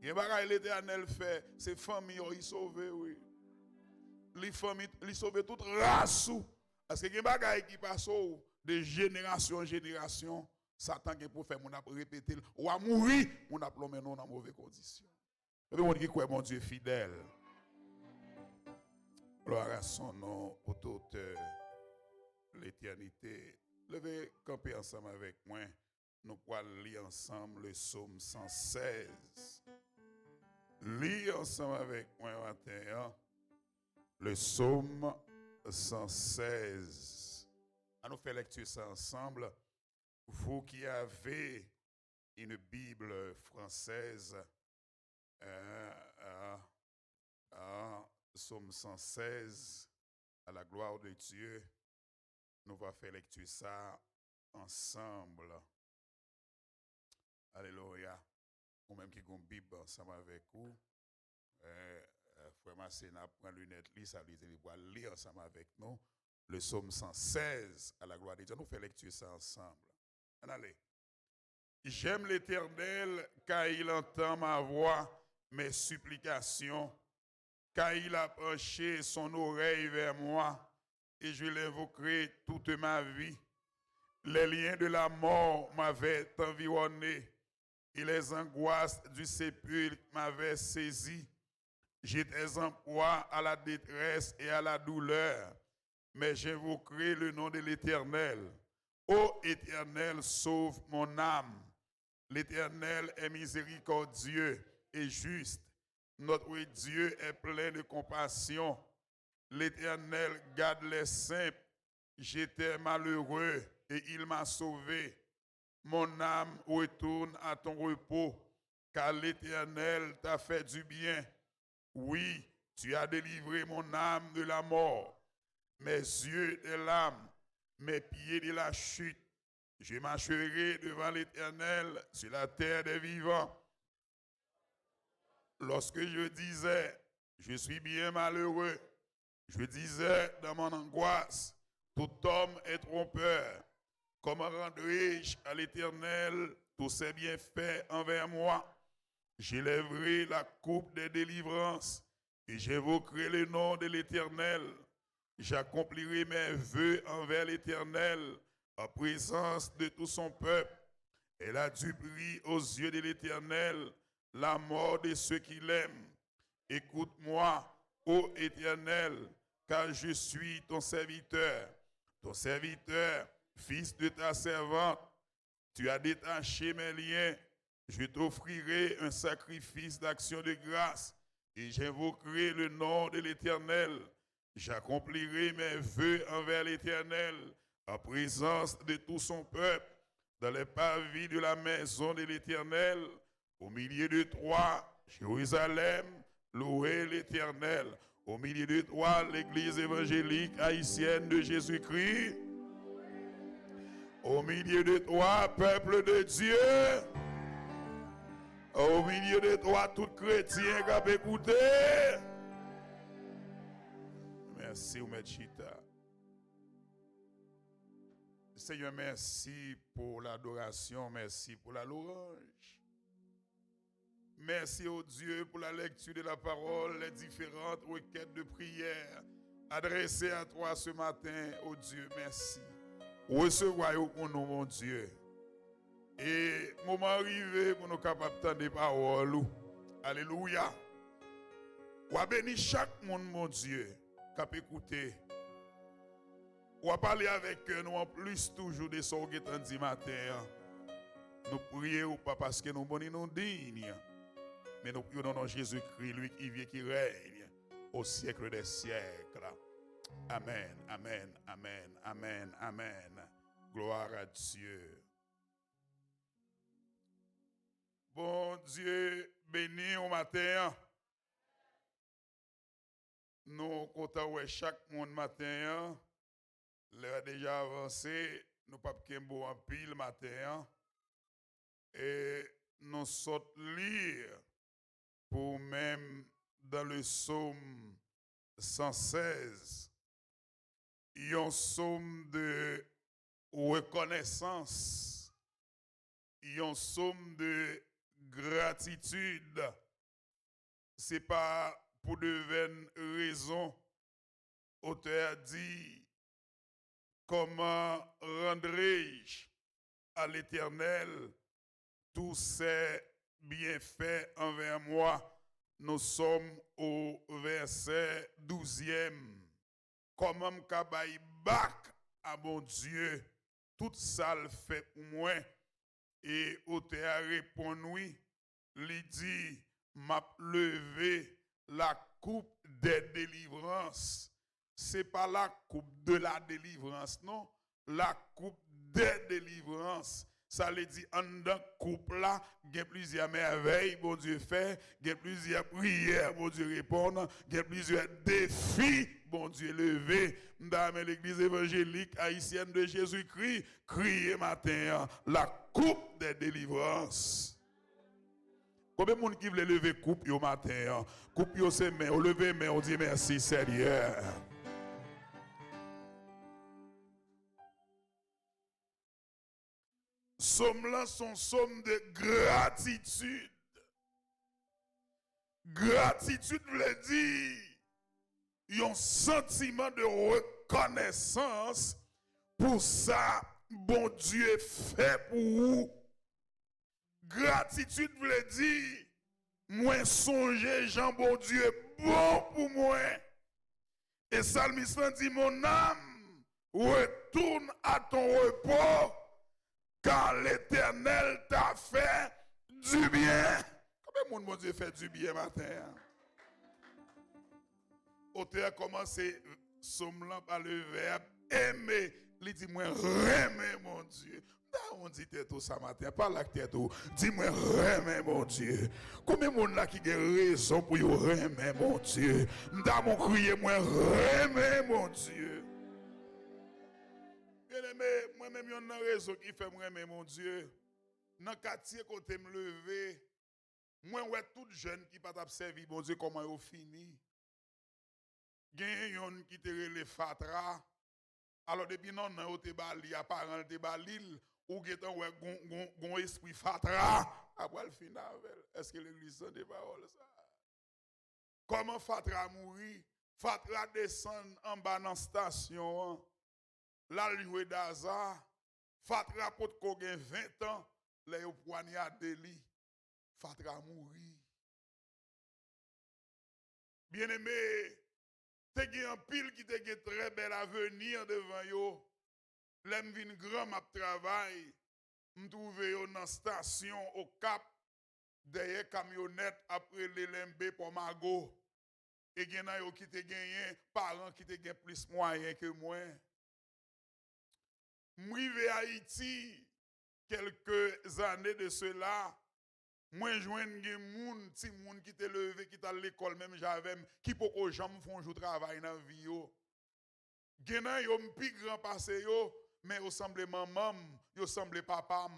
Gen bagay Letènèl fè, se fanmi w li sove, wi. Li fanmi, li sove tout ras ou. Paske gen bagay ki pase w de jenerasyon an jenerasyon, Satan gen pou fè moun ap repete l. W a mouri, moun ap lonmen nou nan move kondisyon. Epi moun ki kwè Bondye fidèl. Gloire à son nom pour toute, euh, l'éternité. Leve kanpe ansanm avèk mwen. Nou pral li ansanm le psaume cent seize. Li ansanm avèk mwen maten an. Le psaume cent seize. An nou fè lekti sa ansanm. Vous qui avez une Bible française, euh, euh, euh, psaume cent seize, à la gloire de Dieu, nou va fè lekti sa ansanm. Alelouya. Ou menm ki gon Bib ansanm avèk ou, euh, euh, frè Masena ap pran linèt li, sa vle di li pral li ansanm avèk nou. Le psaume cent seize, à la gloire de Dieu. Nou fè lekti sa ansanm. Ann ale. J'aime l'Éternel, car il entend ma voix, mes supplications, car il a penché son oreille vers moi, et je l'invoquerai toute ma vie. Les liens de la mort m'avaient environné, et les angoisses du sépulcre m'avaient saisi. J'étais en proie à la détresse et à la douleur, mais j'invoquerai le nom de l'Éternel. Ô Éternel, sauve mon âme. L'Éternel est miséricordieux et juste. Notre Dieu est plein de compassion. L'Éternel garde les simples. J'étais malheureux et il m'a sauvé. Mon âme, retourne à ton repos, car l'Éternel t'a fait du bien. Oui, tu as délivré mon âme de la mort, mes yeux des larmes, mes pieds de la chute. Je marcherai devant l'Éternel sur la terre des vivants. Lorsque je disais, je suis bien malheureux, je disais dans mon angoisse, tout homme est trompeur. Comment rendrai-je à l'Éternel tous ses bienfaits envers moi? J'élèverai la coupe des délivrances et j'invoquerai le nom de l'Éternel. J'accomplirai mes vœux envers l'Éternel en présence de tout son peuple. Elle a du prix aux yeux de l'Éternel, la mort de ceux qui l'aiment. Écoute-moi, ô Éternel, car je suis ton serviteur, ton serviteur, fils de ta servante. Tu as détaché mes liens, Je t'offrirai un sacrifice d'action de grâce et j'invoquerai le nom de l'Éternel. J'accomplirai mes vœux envers l'Éternel en présence de tout son peuple, dans les parvis de la maison de l'Éternel, au milieu de toi, Jérusalem, louez l'Éternel. Au milieu de toi, l'Église évangélique haïtienne de Jésus-Christ. Au milieu de toi, peuple de Dieu. Au milieu de toi, tout kretyen k ap ekoute. Mèsi, ou mèt chita. Seigneur, merci pour l'adoration, merci pour la louange. Merci, ô Dieu, pour la lecture de la parole, les différentes requêtes de prière adressées à toi ce matin, ô Dieu. Merci. Resevwa yo pou nou, Bondye. E moman an rive pou nou kapab tande pawòl ou. Alelouya. W a beni chak moun, Bondye, k ap ekoute. W a pale avèk kè nou anplis toujou de sa w gentan di maten an. Nou priye w, pa paske nou bon ni nou diy, men nou priye w nan non Jezikri, lui qui vit, qui règne au siècle des siècles. Amèn, amèn, amèn, amèn, amèn. Gloire à Dieu. Bondye beni w maten an. Nou kontan wè chak moun maten an. Lè a deja avanse, nou p ap kenbe w anpil maten an. E nou sot li pou menm dans le psaume cent seize, yon sòm de rekonesans, yon sòm de gratitid. Se pa pou devèn rezon otè a di, comment rendrai-je à l'Éternel tous ses bienfaits envers moi? Nous sommes au verset douzième. Kòman m ka bay bak a Bondye tout sa l fè pou mwen? E otè a reponn wi, li di, m ap leve la coupe des délivrances. Se pa la coupe de la délivrance, non. La coupe des délivrances. Sa vle di, anndan koup la, gen plizyè mèvèy Bondye fè, gen plizyè priyè Bondye reponn, gen plizyè defi Bondye leve. M ta renmen legliz evanjelik ayisyèn de Jezikri kriye maten an, la coupe des délivrances. Konbyen moun ki vle leve koup yo maten an? Koup yo se men yo, leve men yo, di mèsi Senyè. Sòm lan se yon sòm de gratitid. Gratitid vle di yon santiman de rekonesans pou sa Bondye fè pou ou. Gratitid vle di, mwen sonje jan Bondye bon pou mwen. E salmis lan di, mon âme, retourne à ton repos, car l'Éternel t'a fait du bien. Konbyen moun Bondye fè du bien maten an? Otè a kòmanse sòm lan pa le vèb aimer. Li di, mwen renmen Bondye. M ta renmen w di tèt ou sa maten an, pale ak tèt ou, di, mwen renmen Bondye. Konbyen moun la ki gen rezon pou yo renmen Bondye? M ta renmen w kriye, mwen renmen Bondye. Byeneme, mwen menm yonn nan rezon ki fè m renmen Bondye, nan katye kote m leve, mwen wè tout jèn ki pa t ap sèvi Bondye kòman yo fini. Genyen yonn ki te rele Fatra. Alò, depi non nan yo te ba li a, paran l te ba li l, ou gentan wè gon, gon, gon espri Fatra ap pral fin avè l. Èske legliz tande pawòl sa a? Kòman Fatra mouri? Fatra desann anba nan estasyon an. L al jwe daza. Fatra potko gen ven tan lè yo pwanyade li. Fatra mouri. Byeneme, te gen anpil ki te gen trè bèl avni devan yo. Lè m vin gran, m ap travay, m twouve yo nan estasyon Okap, dèyè kamyonèt ap rele Lenbe Pòmago. E gen nan yo ki te genyen paran ki te gen plis mwayen ke mwen. M rive Ayiti, quelques années de cela, mwen jwenn gen moun, timoun ki te leve, ki t al lekòl menm jan avè m, ki poko janm fè yon jou travay nan vi yo. Gen nan yo, m pi gran pase yo, men yo sanble manman m, yo sanble papa m.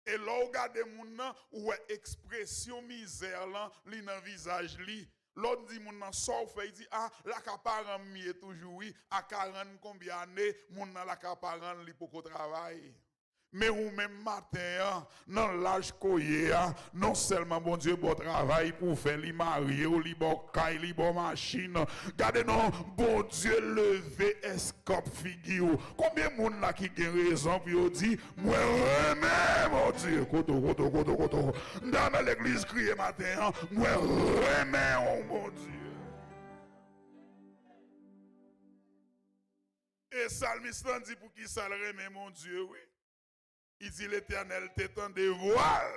E lè w gade moun nan, ou wè ekspresyon mizè lan, li nan vizaj li. Lè w di moun nan sa w fè, li di, a, lakay paran m m ye toujou, wi. A karant konbyen ane, moun nan lakay paran l, li poko travay. Men ou menm maten an, nan laj ke w ye a, non sèlman Bondye ba w travay pou w fè, li marye w, li ba w kay, li ba w machin. Gade non, Bondye leve èskòp figi w. Konbyen moun la ki gen rezon pou yo di, mwen renmen Bondye? Koto, koto, koto, koto. M ta renmen legliz kriye maten an, mwen renmen w, Bondye. E salmis lan di poukisa l renmen Bondye, wi. Li di Letènèl te tande vwa l.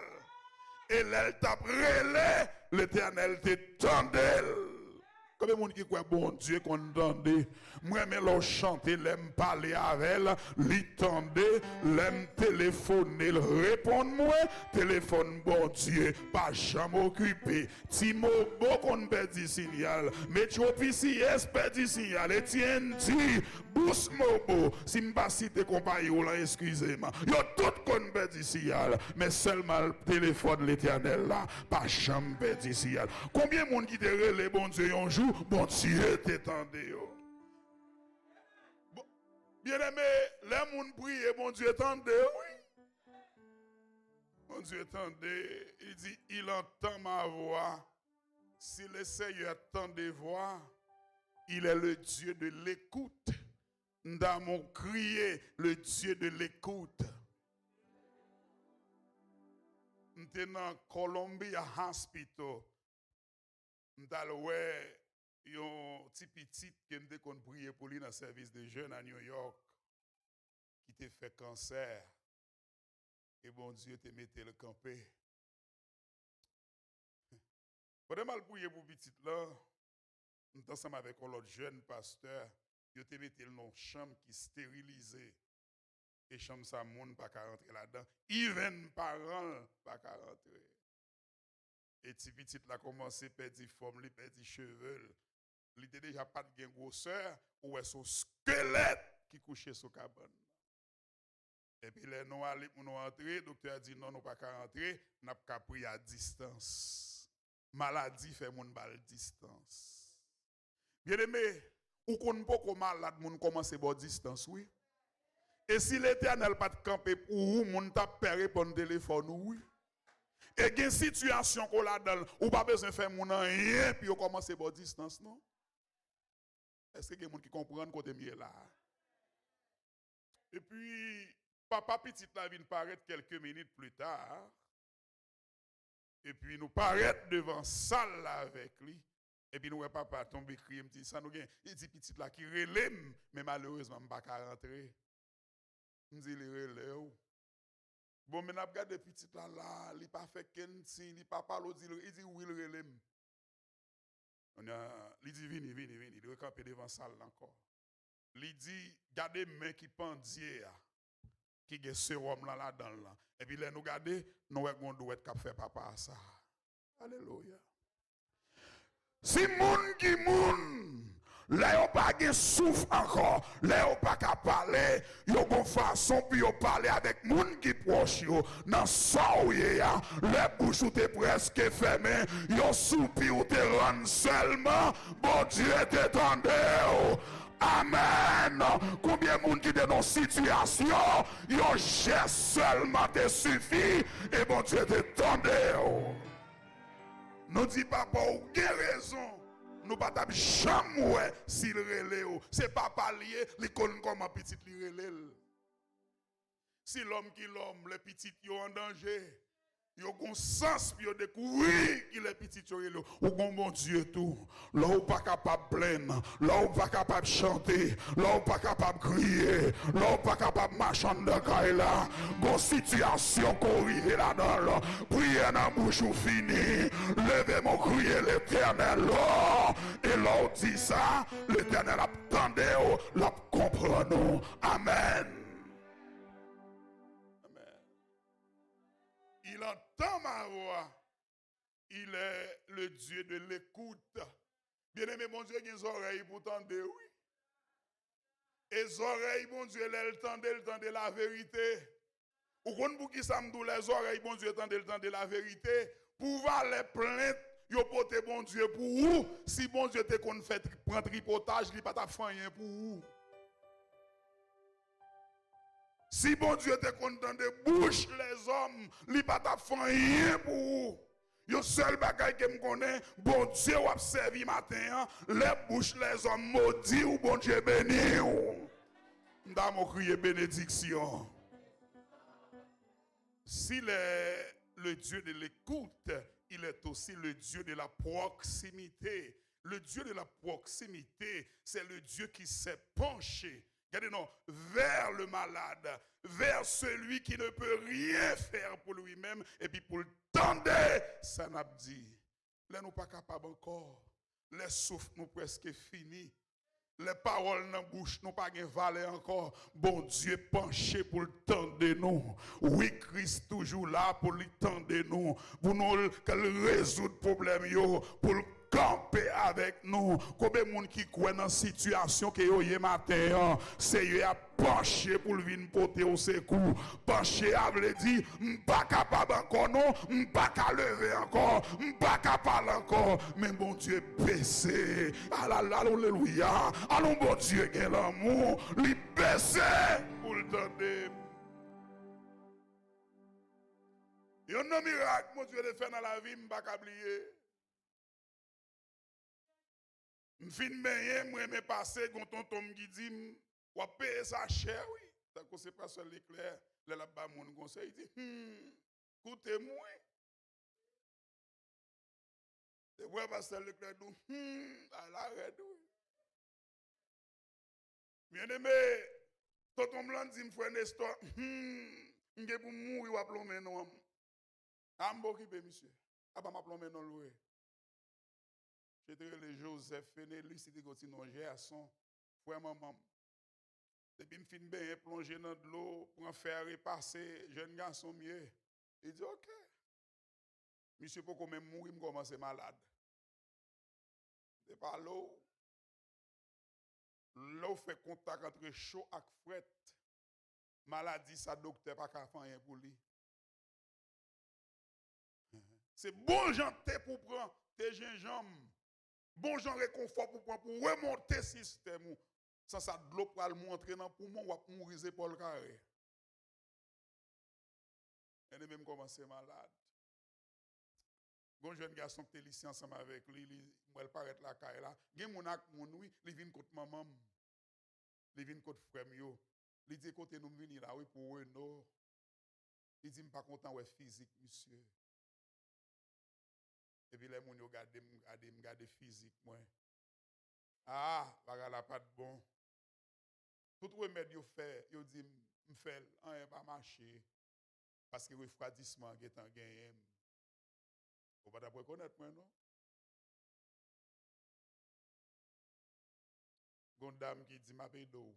E lè l t ap rele, Letènèl te tande l. Konbyen moun ki kwè Bondye konn tande? Mwen renmen lè w chante, lè m pale avè l, li tande, lè m telefone, l reponn mwen, telefòn Bondye pa janm okipe. T-Mobile konn pèdi siyal, Metro P C S pèdi siyal, A T and T, Boost Mobile, si m pa site konpayi w lan, eskize m. Yo tout konn pèdi siyal, men sèlman telefòn Letènèl la pa janm pèdi siyal. Konbyen moun ki te rele Bondye yon jou, Bondye te tande yo? Bon, byeneme, lè moun priye, Bondye tande, wi. Bondye tande, li di, il entend ma voix. Si le Seigneur tend des voix, il est le Dieu de l'écoute. M ta mou kriye, le Dieu de l'écoute. M te nan Columbia Hospital. M t al wè yon ti pitit ke m te konn priye pou li nan sèvis de jèn a New York, ki te fè kansè, e Bondye te mete l kanpe. Pandan m al priye pou pitit lan, m t ansanm avèk yon lòt jèn pastè, yo te mete l nan yon chanm ki esterilize. E chanm sa, moun pa ka rantre ladan. Even paran l pa ka rantre. E ti pitit la kòmanse pèdi fòm li, pèdi cheve l. Li te deja pa t gen gwosè, ou wè se yon skelèt ki kouche sou kabann nan. Epi lè nou ale pou nou antre, doktè a di, non, nou pa ka antre, n ap ka priye a distans. Maladi fè moun ba l distans. Byeneme, ou konn poko malad, moun kòmanse ba w distans, wi. E si Letènèl pa t kanpe pou ou, moun t ap pè reponn telefòn ou, wi. E gen sitiyasyon ke w ladan l, ou pa bezwen fè moun anyen pou yo kòmanse ba w distans, non. Èske gen moun ki konprann kote m ye la a? Epi, papa pitit la vin parèt kèlke minit pli ta. Epi, nou parèt devan sal la avèk li. Epi, nou wè papa tonbe kriye. M di, sa nou gen? Li di, pitit la ki rele m, men malerezman, m pa ka rantre. M di, li rele w? Bon, men n ap gade pitit la la, li pa fè kenn siy, li pa pale w, di l, li di, wi, l rele m. Kounye a, li di, vini, vini, vini. Li rekanpe devan sal la ankò. Li di, gade men ki pandye a, ki gen sewòm lan ladan l lan. Epi lè nou gade, nou wè gon dwèt k ap fè papa a sa. Alelouya. Si moun ki moun, lè yo pa gen souf ankò, lè yo pa ka pale, yo gon fason pou yo pale avèk moun ki pwòch yo. Nan sa w ye a, lè bouch ou te prèske fèmen, yon soupi ou te rann sèlman, Bondye te tande w. Amèn. Konbyen moun ki te nan sitiyasyon, yon jès sèlman te sifi, e Bondye te tande w? Nou di, papa, w gen rezon. Nou pa t ap janm wè si l rele w. Se papa l ye, li konn kòman pitit li rele l. Si lòm ki lòm, lè pitit yo an danje, Yo gon sans pou yo dekouvri kilè pitit yo rele w. Ou gon Bondye tou. Lè w pa kapab plenn, lè w pa kapab chante, lè w pa kapab kriye, lè w pa kapab mache anndan kay la, gon sitiyasyon ke w rive ladan l, priyè nan bouch ou fini, leve men w kriye Letènèl. E lè w di sa, Letènèl ap tande w, l ap konprann ou. Amèn. Amèn. Il entend ma voix. Il est le Dieu de l'écoute. Byeneme, Bondye gen zòrèy pou tande, wi. E zòrèy Bondye, lè l tande, l tande laverite. Ou konn poukisa m di w lè zòrèy Bondye tande, l tande laverite? Pou valè plent yo pote Bondye pou ou, si Bondye te konn fè tri-, pran tripotaj, li pa t ap fè anyen pou ou. Si Bondye te konn tande bouch lèzòm, li pa t ap fè anyen pou ou. Yon sèl bagay ke m konnen, Bondye w ap sèvi maten an, lè bouch lèzòm modi w, Bondye beni w. M ta mo kriye benediksyon. S'il est le Dieu de l'écoute, il est aussi le Dieu de la proximité. Le Dieu de la proximité, c'est le Dieu qui s'est penché, gade non, vers le malade, vers celui qui ne peut rien faire pour lui-même, epi pou l tande sa n ap di. Lè nou pa kapab ankò, lè souf nou prèske fini, lè pawòl nan bouch nou pa gen valè ankò, Bondye panche pou l tande nou. Wi, Kris toujou la pou li tande nou, pou nou l, ke l rezoud pwoblèm yo, pou l kanpe avèk nou. Konbyen moun ki kwè nan sitiyasyon ke yo ye maten an, Seyè a panche pou l vin pote w sekou? Panche a vle di, m pa kapab ankò non, m pa ka leve ankò, m pa ka pale ankò. Men Bondye bese. Alal-, alelouya. Alon Bondye gen lanmou, li bese pou l tande m. Youn nan mirak Bondye te fè nan lavi m, m pa ka bliye. M fin benyen, m renmen pase, gon tonton m ki di m, w ap peye sa chè, wi. Tankou se pastè Leclerc, lè l ap ba moun konsèy, li di, hmm, koute m, wi. Te vre pastè Leclerc di w, hmm, bagay la rèd, wi. Byeneme, tonton m lan di m, frè Nestor, hmm, m gen pou m mouri, w ap lonmen non an m. A m pa okipe misye. Apa m ap lonmen non l vre. Misye te rele Joseph Fenelus, li te gen yon ti non Gerson, frè manman m. Depi m fin benyen, plonje nan dlo, pran fè a repase, jèn gason m ye. Li di, oke. Misye poko menm mouri, m kòmanse malad. Te pale w, lè w fè kontak antre cho ak frèt, maladi sa doktè pa ka fè anyen pou li. Se bon jan te pou pran, te jenjanm, bon jan rekonfò pou pran pou remonte sistèm ou. San sa, dlo pral mou antre nan poumon, w ap mouri zepòl kare. Byeneme, m kòmanse malad. Gon jèn gason ki te lise ansanm avèk li, li, m wè l parèt lakay la. Gen moun ak moun, wi, li vin kot manman m. Li vin kot frè m yo. Li di, kote nou m vini la, wi, pou Reno. Li di, m pa kontan wè fizik misye. Epi lè moun yo gade m, gade m, gade fizik mwen. Ah, bagay la pa t bon. Tout remèd yo fè, yo di m, m fè l, anyen pa mache. Paske refwadisman an gentan genyen m. Ou pa t ap rekonèt mwen, non. Gon dam ki di, m ap ede w.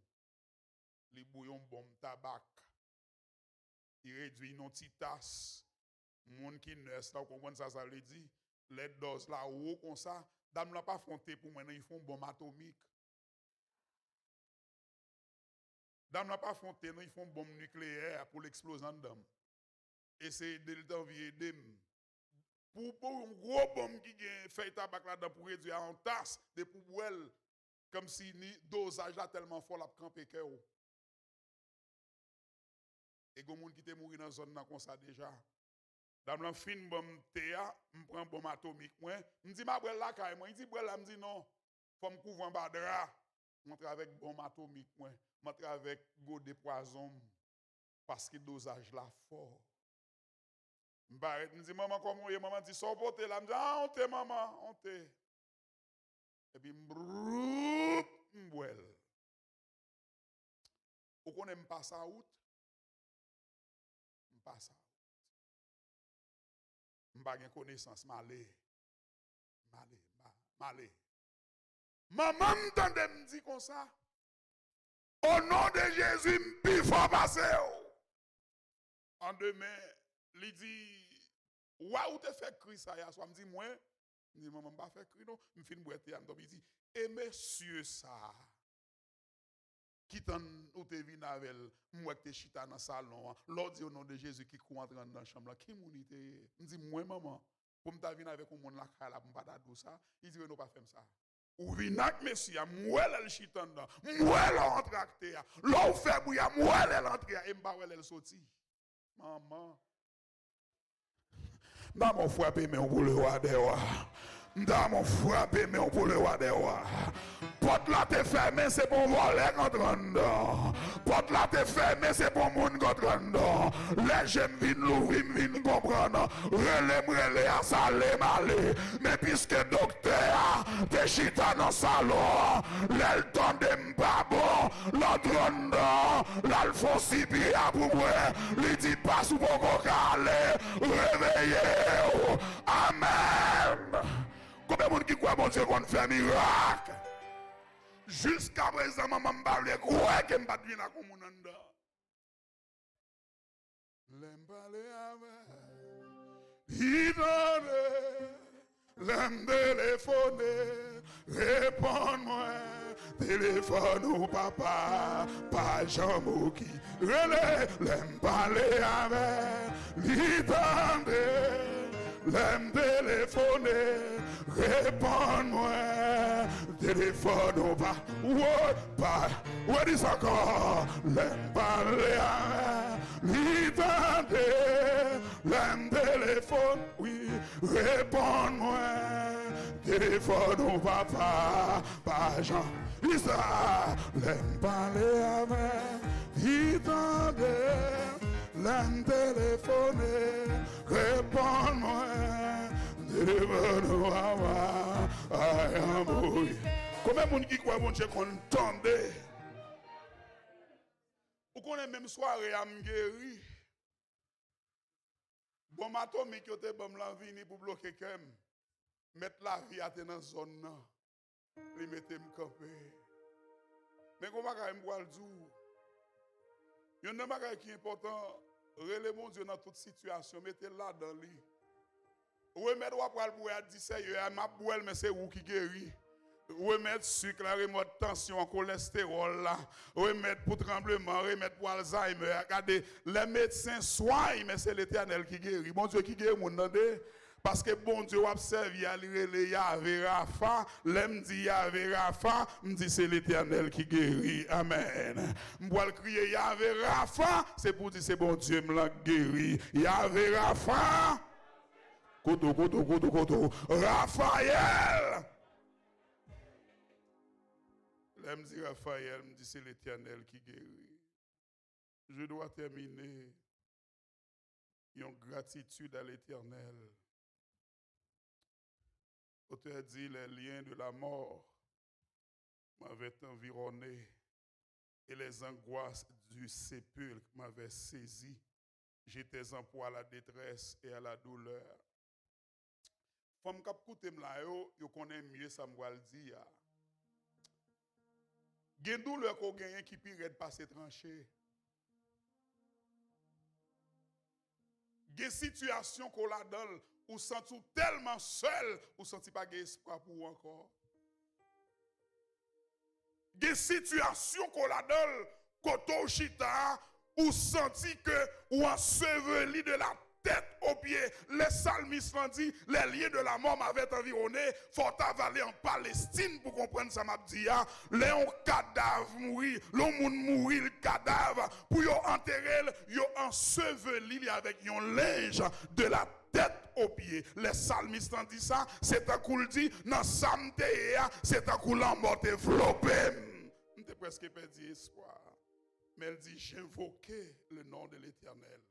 Li bouyi yon bonm tabak. Li redui l nan ti tas. Moun ki nèse la, ou konprann sa sa vle di? Lè dòz la wo konsa, dam lan pa fè yon te pou mwen, non, li fè yon bonm atomik. Dam lan pa fè yon te, non, li fè yon bonm nikleyè pou l eksploze anndan m. Eseye ede l, t anvi ede m. Pou, pou yon gwo bonm ki gen fèy tabak ladan pou redui a yon tas, depi w bwè l, kòmsi ni dozaj la tèlman fò, l ap kanpe kè w. E gon moun ki te mouri nan zòn nan konsa deja. Dam lan fin ban m te a, m pran bonm atomik mwen, m di m a bwè l lakay mwen. Li di bwè l la, m di non. Fò m kouvri anba dra. M antre avèk bonm atomik mwen. M antre avèk gode pwazon m. Paske dozaj la fò. M parèt, m di, "Manman, kòman w ye?" Manman di, "Sa w pote la?" M di, "Ah, yon te, manman, yon te." Epi m bwoup, m bwè l. Ou konnen m pase a wout? M pase a wout. M pa gen konesans, m ale. M ale, m a- m ale. Manman m tande m di konsa, "O non de Jezi, m pi fò pase w." An demen, li di, "Wa, ou te fè kri sa yè swa?" M di, "Mwen?" M di, "Manman, m pa fè kri non." M fin bwè te a, m tonbe. Li di, "E mesye sa a ki tann ou te vin avè l, m wè k te chita nan salon an, lè w di o non de Jezi ki kouri antre anndan chanm lan, ki moun li te ye?" M di, "Mwen, manman, pou m ta vin avèk yon moun lakay la, pou m pa ta di w sa?" Li di, "Reno, pa fè m sa. Ou vin ak mesye a, m wè lè l chita anndan, m wè lè w antre ak te a, lè w fè bri a, m wè lè l antre a, e m pa wè lè l soti." Manman. M ta bon frape men w pou le wa dè wa. M ta bon frape men w pou le wa dè wa. Pòt la te fèmen, se pou yon vòlè k antre anndan. Pòt la te fèmen, se pou yon moun k antre anndan. Lè je m vin louvri, m vin konprann. Rele m rele, asale m ale. Men piske doktè a te chita nan salon an, lè l tande m pa bon, l antre anndan, l al fè yon sipira pou mwen. Li di, "Pas, ou poko ka ale, reveye w." Amèn. Konbyen moun ki kwè Bondye konn fè mirak? Jiskaprezan, manman m pa vle kwè ke m pa t vin ak yon moun anndan. Lè m pale avè l, li tande. Lè m telefone, reponn mwen. Telefòn ou papa, pa janm okipe. Rele, lè m pale avè l, li tande. Lè m telefone, reponn mwen. Telefòn ou pa, woy, pa, woy, di sa ankò. Lè m pale avè l, li tande. Lè m telefone, wi, reponn mwen. Telefòn ou papa, pa jan. Di sa, lè m pale avè l, li tande. Lè m telefone, reponn mwen. Telefòn ou papa, pa jan. Konbyen moun ki kwè Bondye konn tande? Ou konnen menm sware a m geri. Bonm atomik yo te ban m lan vini pou bloke kè m. Mèt lavi a te nan zòn nan. Li mete m kanpe. Men gon bagay m pral di w. Youn nan bagay ki enpòtan, rele Bondye nan tout sitiyasyon, mete l ladan li. Remèd w ap pral bwè a di, "Seyè, m ap bwè l, men se ou ki geri." Remèd sik la, remèd tansyon an, kolèstewòl la, remèd pou tranbleman, remèd pou Alzheimer a. Gade, lè medsen swany, men se Letènèl ki geri. Bondye ki geri moun, tande. Paske Bondye w ap sèvi a, li rele Yahvé Rapha. Lè m di Yahvé Rapha, m di se Letènèl ki geri. Amèn. M pral kriye, "Yahvé Rapha," se pou di se Bondye m lan k geri. Yahvé Rapha. Koto, koto, koto, koto. Raphaël. Lè m di Raphaël, m di se Letènèl ki geri. Je dois terminer. Yon gratitid a Letènèl. Otè di, "Les liens de la mort m'avaient environné, et les angoisses du sépulcre m'avaient saisi. J'étais en proie à la détresse et à la douleur." Fanm k ap koute m la yo, yo konnen mye sa m pral di a. Gen doulè ke w genyen ki pi rèd pase tranche. Gen sitiyasyon ke w ladan l, ou santi w tèlman sèl, ou santi pa gen espwa pou ou ankò. Gen sitiyasyon ke w ladan l, kote w chita a, ou santi ke ou anseveli de la tèt o pye. Lè salmis lan di, "Les liens de la mort m'avaient environné," fò w ta vale an Palestin pou konprann sa m ap di a. Lè yon kadav mouri, lè yon moun mouri, l kadav, pou yo antere l, yo anseveli li avèk yon lenj de la tèt o pye. Lè salmis lan di sa, se tankou l di, "Nan sa m te ye a, se tankou lanmò te vlope m. M te prèske pèdi espwa." Men l di, "J'invoquai le nom de l'Éternel."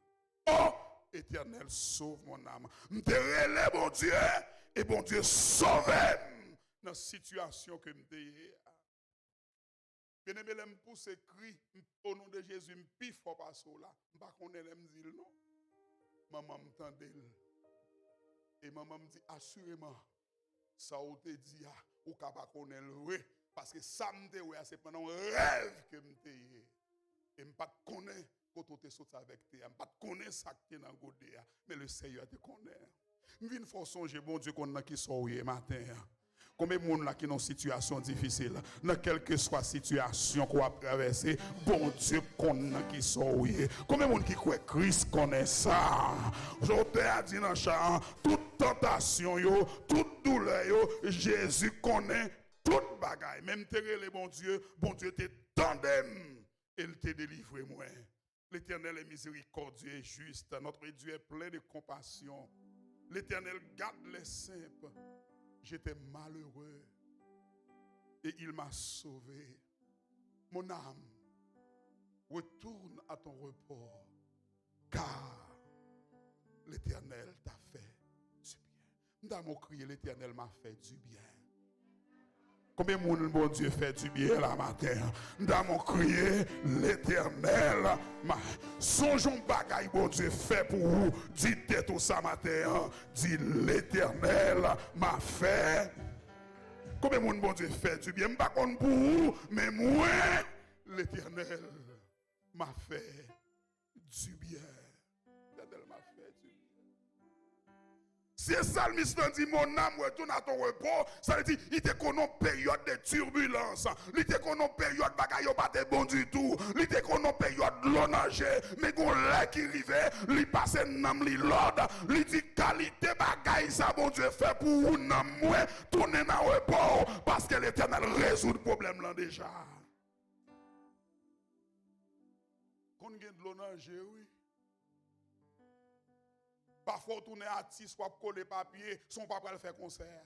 Oh, Éternel, sauve mon âme. M te rele Bondye, e Bondye sove m nan sitiyasyon ke m te ye a. Byeneme, lè m pouse kri, m, "O non de Jezi," m pi fò pase w la. M pa konnen lè m di l non. Manman m tande l. E manman m di, "Asireman, sa w te di a, ou ka pa konnen l vre. Paske sa m te wè a, se pandan yon rèv ke m te ye. E m pa t konnen kote w te soti avèk te a. M pa t konnen sa k te nan gode a. Men Lesenyè te konnen." M vin fè w sonje Bondye konn nan kisa w ye maten an. Konbyen moun la ki nan sitiyasyon difisil? Nan kèlkeswa sitiyasyon ke w ap travèse, Bondye konn nan kisa w ye. Konbyen moun ki kwè Kris konnen sa? Jan otè a di nan chan an, tout tantasyon yo, tout doulè yo, Jezi konnen tout bagay. Men m te rele Bondye, Bondye te tande m e l te delivre mwen. L'Éternel est miséricordieux et juste. Notre Dieu est plein de compassion. L'Éternel garde les simples. J'étais malheureux et il m'a sauvé. Mon âme, retourne à ton repos, car l'Éternel t'a fait du bien. M ta mò kriye, Letènèl m'a fait du bien. Konbyen moun Bondye fè dibyen la maten an? M ta mò kriye, Letènèl m'a. Sonj yon bagay Bondye fè pou ou. Di tèt ou sa maten an. Di, Letènèl m'a fait. Konbyen moun Bondye fè dibyen? M pa konn pou ou, men mwen, Letènèl m'a fait du bien. Letènèl m'a fait du bien. Si salmis lan di, Mon âme, retourne à ton repos, sa vle di, li te konn yon peryòd de tibilans. Li te konn yon peryòd bagay yo pa te bon ditou. Li te konn yon peryòd dlo nan je. Men gon lè ki rive, li pase nanm li lòd. Li di, Kalite bagay sa Bondye fè pou ou, nanm mwen, tounen nan repo w, paske Letènèl rezoud pwoblèm lan deja. Konn gen dlo nan je, wi. Pafwa w tounen atis, w ap kole papye, san w pa pral fè konsè a.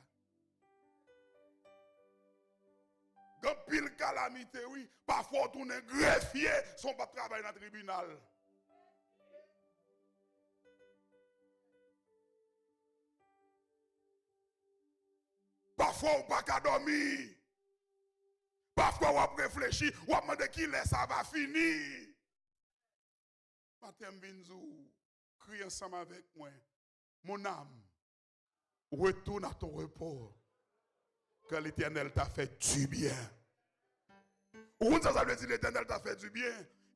Gen anpil kalamite, wi. Pafwa w tounen grefye, san w pa travay nan tribinal. Pafwa w pa ka dòmi. Pafwa w ap reflechi, w ap mande kilè sa va fini. Maten m vin di w, kriye ansanm avèk mwen. Mon âme, retourne à ton repos, car l'Éternel t'a fait du bien. Ou konn sa sa vle di, Letènèl t'a fait du bien?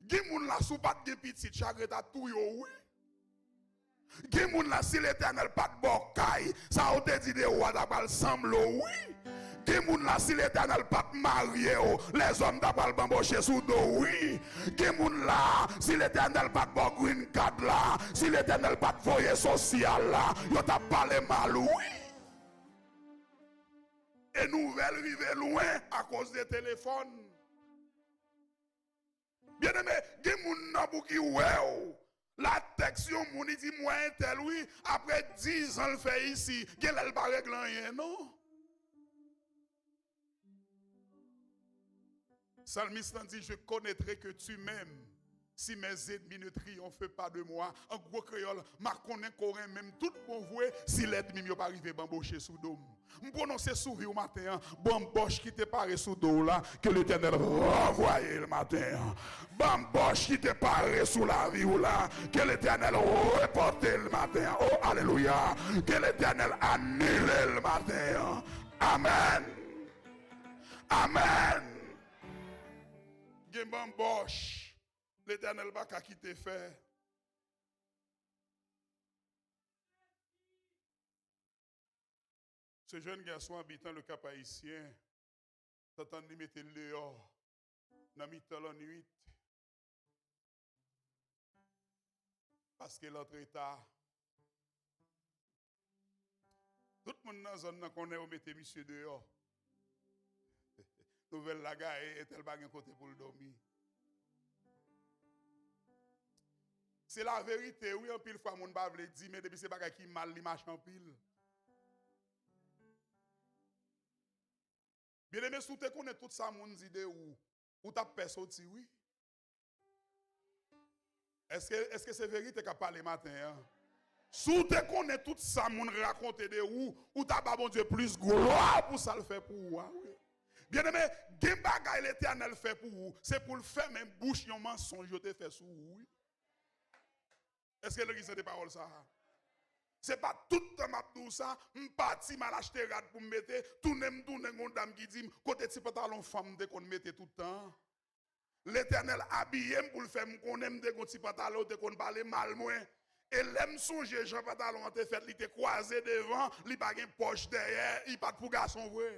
Gen moun la, si w pa t gen pitit, chagren ta touye w, wi. Gen moun la, si Letènèl pa t ba w kay, sa w te di de ou a ta pral sanble w, wi. Gen moun la, si Letènèl pa t marye w, lèzòm ta pral banboche sou do w, wi. Gen moun la, si Letènèl pa t ba w green card la, si Letènèl pa t voye sosyal la, yo t ap pale mal, wi. E nouvèl rive lwen akoz de telefòn. Byeneme, gen moun nan pou ki wè w. La tèks yon moun, li di, "M wè entèl, wi, apre diz an l fè isi, gen lè l pa regle anyen, non." Salmis lan di, "Je connaîtrai que tu m'aimes si mes ennemis ne triomphent pas de moi." An gwo kreyòl, m a konnen ke w renmen m tout bon vre si lènmi m yo pa rive banboche sou do m. M pwononse sou vi w maten an, banbòch ki te pare sou do w la, ke Letènèl ranvwaye l maten an. Banbòch ki te pare sou lavi w la, ke Letènèl repòte l maten an. O, alelouya! Ke Letènèl anile l maten an. Amèn! Amèn! Gen banbòch Letènèl pa ka kite fè. Ce jeune garçon habitant le Cap-Haïtien, t antann li mete l deyò nan mitan lannwit, paske l antre ta. Tout moun nan zòn nan konnen yo mete misye deyò. Nouvèl la gaye, entèl pa gen kote pou l dòmi. Se laverite, wi, anpil fwa moun pa vle di, men depi se bagay ki mal, li mache anpil. Byeneme, si w te konnen tout sa moun di de ou, ou t ap pè soti, wi. Èske, èske se verite k ap pale maten an? Si w te konnen tout sa moun rakonte de ou, ou ta ba Bondye plis glwa pou sa l fè pou ou a, wi. Byeneme, gen bagay Letènèl fè pou ou, se pou l fèmen bouch yon mansonj yo te fè sou ou, wi. Èske legliz tande pawòl sa a? Se pa tout tan m ap di w sa, m pati, m al achte rad pou m mete, tounen m tounen, gon dam ki di m, "Kote ti pantalon fanm m te konn mete tout tan an?" Letènèl abiye m pou l fè m konnen m te gon ti pantalon, yo te konn pale mal mwen. E lè m sonje jan pantalon an te fèt, li te kwaze devan, li pa gen pòch dèyè, li pa t pou gason vre.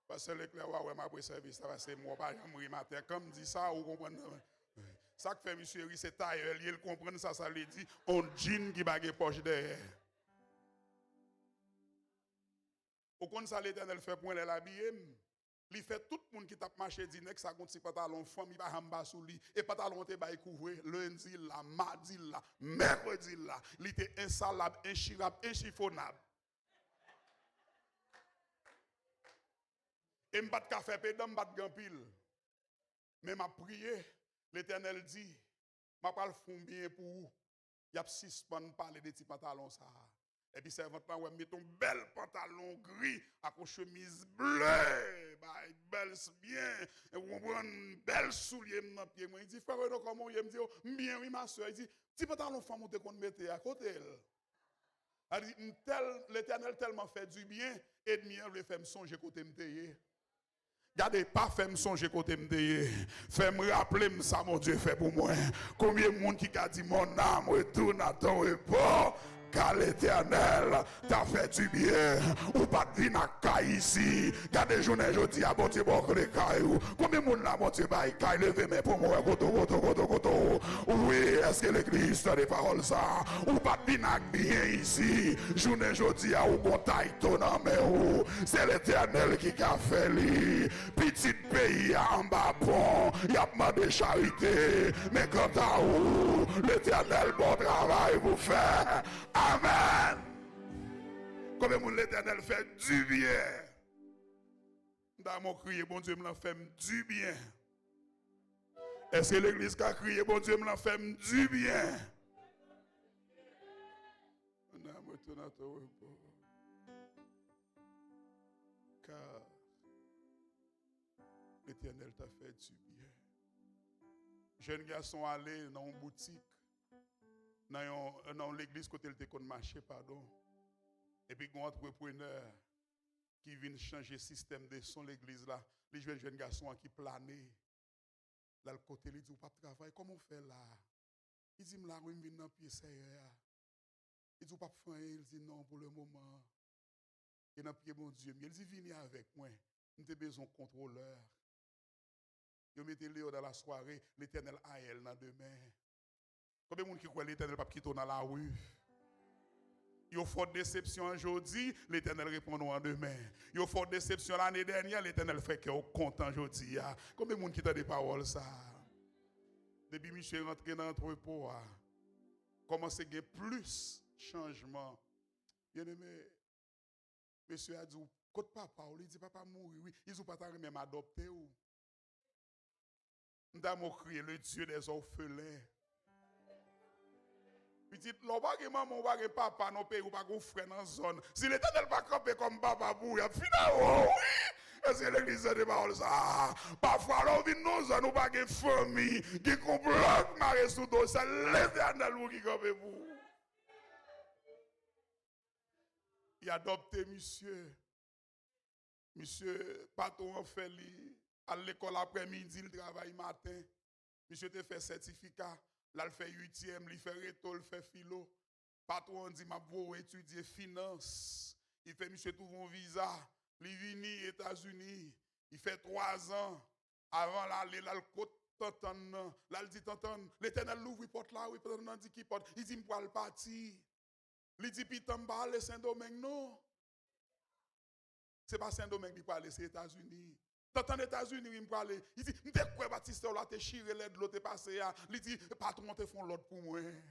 Pastè Leclerc, w a wè m apre sèvis la, paske m wè w pa janm ri maten. Kan m di sa, ou konprann nan. Sa k fè misye ri, se tayè l ye, l konprann sa sa vle di, on djin ki pa gen pòch dèyè. Ou konn sa Letènèl fè pou mwen lè l abiye m? Li fè tout moun ki t ap mache di, "Nèg sa gon ti pantalon fanm, li pa janm ba sou li." E pantalon an te bay kou vre, lendi l la, madi l la, mèkredi l la. Li te ensalab, enchirab, enchifonab. E m pa t ka fè pedan, m pa t gen anpil. Men m ap priye, Letènèl di, "M ap pral fè yon byen pou ou." Y ap sispann pale de ti pantalon sa a. Epi sèvant lan wè m met yon bèl pantalon gri ak yon chemiz ble, bay bèl s-, byen, ou konprann, bèl soulye m nan pye mwen. Li di, "Frè Renaud, kòman w ye?" M di, "O, m byen wi, ma sè." Li di, "Ti pantalon fanm ou te konn mete a, kote l?" Li di, "M tèl, Letènèl tèlman fè dibyen, ènmi an vle fè m sonje kote m te ye." Gade, pa fè m sonje kote m te ye. Fè m raple m sa Bondye fè pou mwen. Konbyen moun ki ka di, "Mon âme retourne à ton repos, car l'Éternel t'a fait du bien"? Ou pa t vin ak kay isi. Gade jounen jodi a, Bondye ba w kle kay ou. Konbyen moun la Bondye bay kay? Leve men pou mwen, kote w, kote w, kote w, kote w. Wi, èske legliz tande pawòl sa? Ou pa t vin ak byen isi. Jounen jodi a, ou gon tayto nan men ou. Se Letènèl ki ka fè li. Pitit peyi a anba pon, y ap mande charite. Men kanta ou, Letènèl ba w travay pou fè. Amèn! Konbyen moun Letènèl fè dibyen? M ta renmen w kriye, "Bondye m lan fè m dibyen." Èske legliz ka kriye, "Bondye m lan fè m dibyen"? Mon âme retourne à ton repos, car l'Éternel t'a fait du bien. Jèn gason ale nan yon boutik, nan yon, nan yon legliz kote l te konn mache, padon. Epi gen yon antreprenè ki vin chanje sistèm de son legliz la. Li jwenn jèn gason an ki plane. L al kote li, di, "Ou p ap travay, kòman w fè la?" Li di, "M la wi, m vin nan pye Seyè a." Li di, "Ou p ap fè anyen?" Li di, "Non, pou le moman." E nan pye Bondye m ye. Li di, "Vini avèk mwen. M te bezwen yon kontwolè." Yo mete l deyò dans la soirée, Letènèl ayen l nan demen. Konbyen moun ki kwè Letènèl p ap kite w nan lari? Yo fè w desepsyon an jodi, Letènèl reponn ou an demen. Yo fè w desepsyon lane dènyè, Letènèl fè kè w kontan jodi a. Konbyen moun ki tande pawòl sa a? Depi misye rantre nan antrepo a, kòmanse gen plis chanjman. Byeneme, mesye a di w, "Kot papa w?" Li di, "Papa m mouri, wi." Li di, "Ou pa ta renmen m adopte w?" M ta mo kriye, "Le Dieu des orphelins." Pitit, lè w pa gen manman, w pa gen papa nan peyi, w pa gen frè nan zòn. Si Letènèl pa kanpe kòm papa pou ou, y ap fini avè w, wi. Èske legliz tande pawòl sa a? Pafwa, lè w vin nan zòn, ou pa gen fanmi, gen konplo k mare sou do w, se Letènèl pou ki kanpe pou ou. Y adopte misye. Misye, patwon an fè li al lekòl aprèmidi, li travay maten. Misye te fè sètifika, l al fè uityèm, li fè reto, l fè filo. Patwon an di, "M ap voye w etidye finans." Li fè misye twouve yon viza. Li vini Etazini. Li fè twazan. Avan l ale, l al kot tantann nan. L al di, "Tantann, Letènèl louvri pòt la, wi." Tantann nan di, "Ki pòt?" Li di, "M pral pati." Li di, "Pitan m pa ale Sendomeng, non." Se pa Sendomeng li prale, se Etazini. Tantann, Etazini, wi, m prale. Li di, "M te kwè batistè w la te chire lè dlo te pase a." Li di, "Patwon te fè yon lòt pou mwen."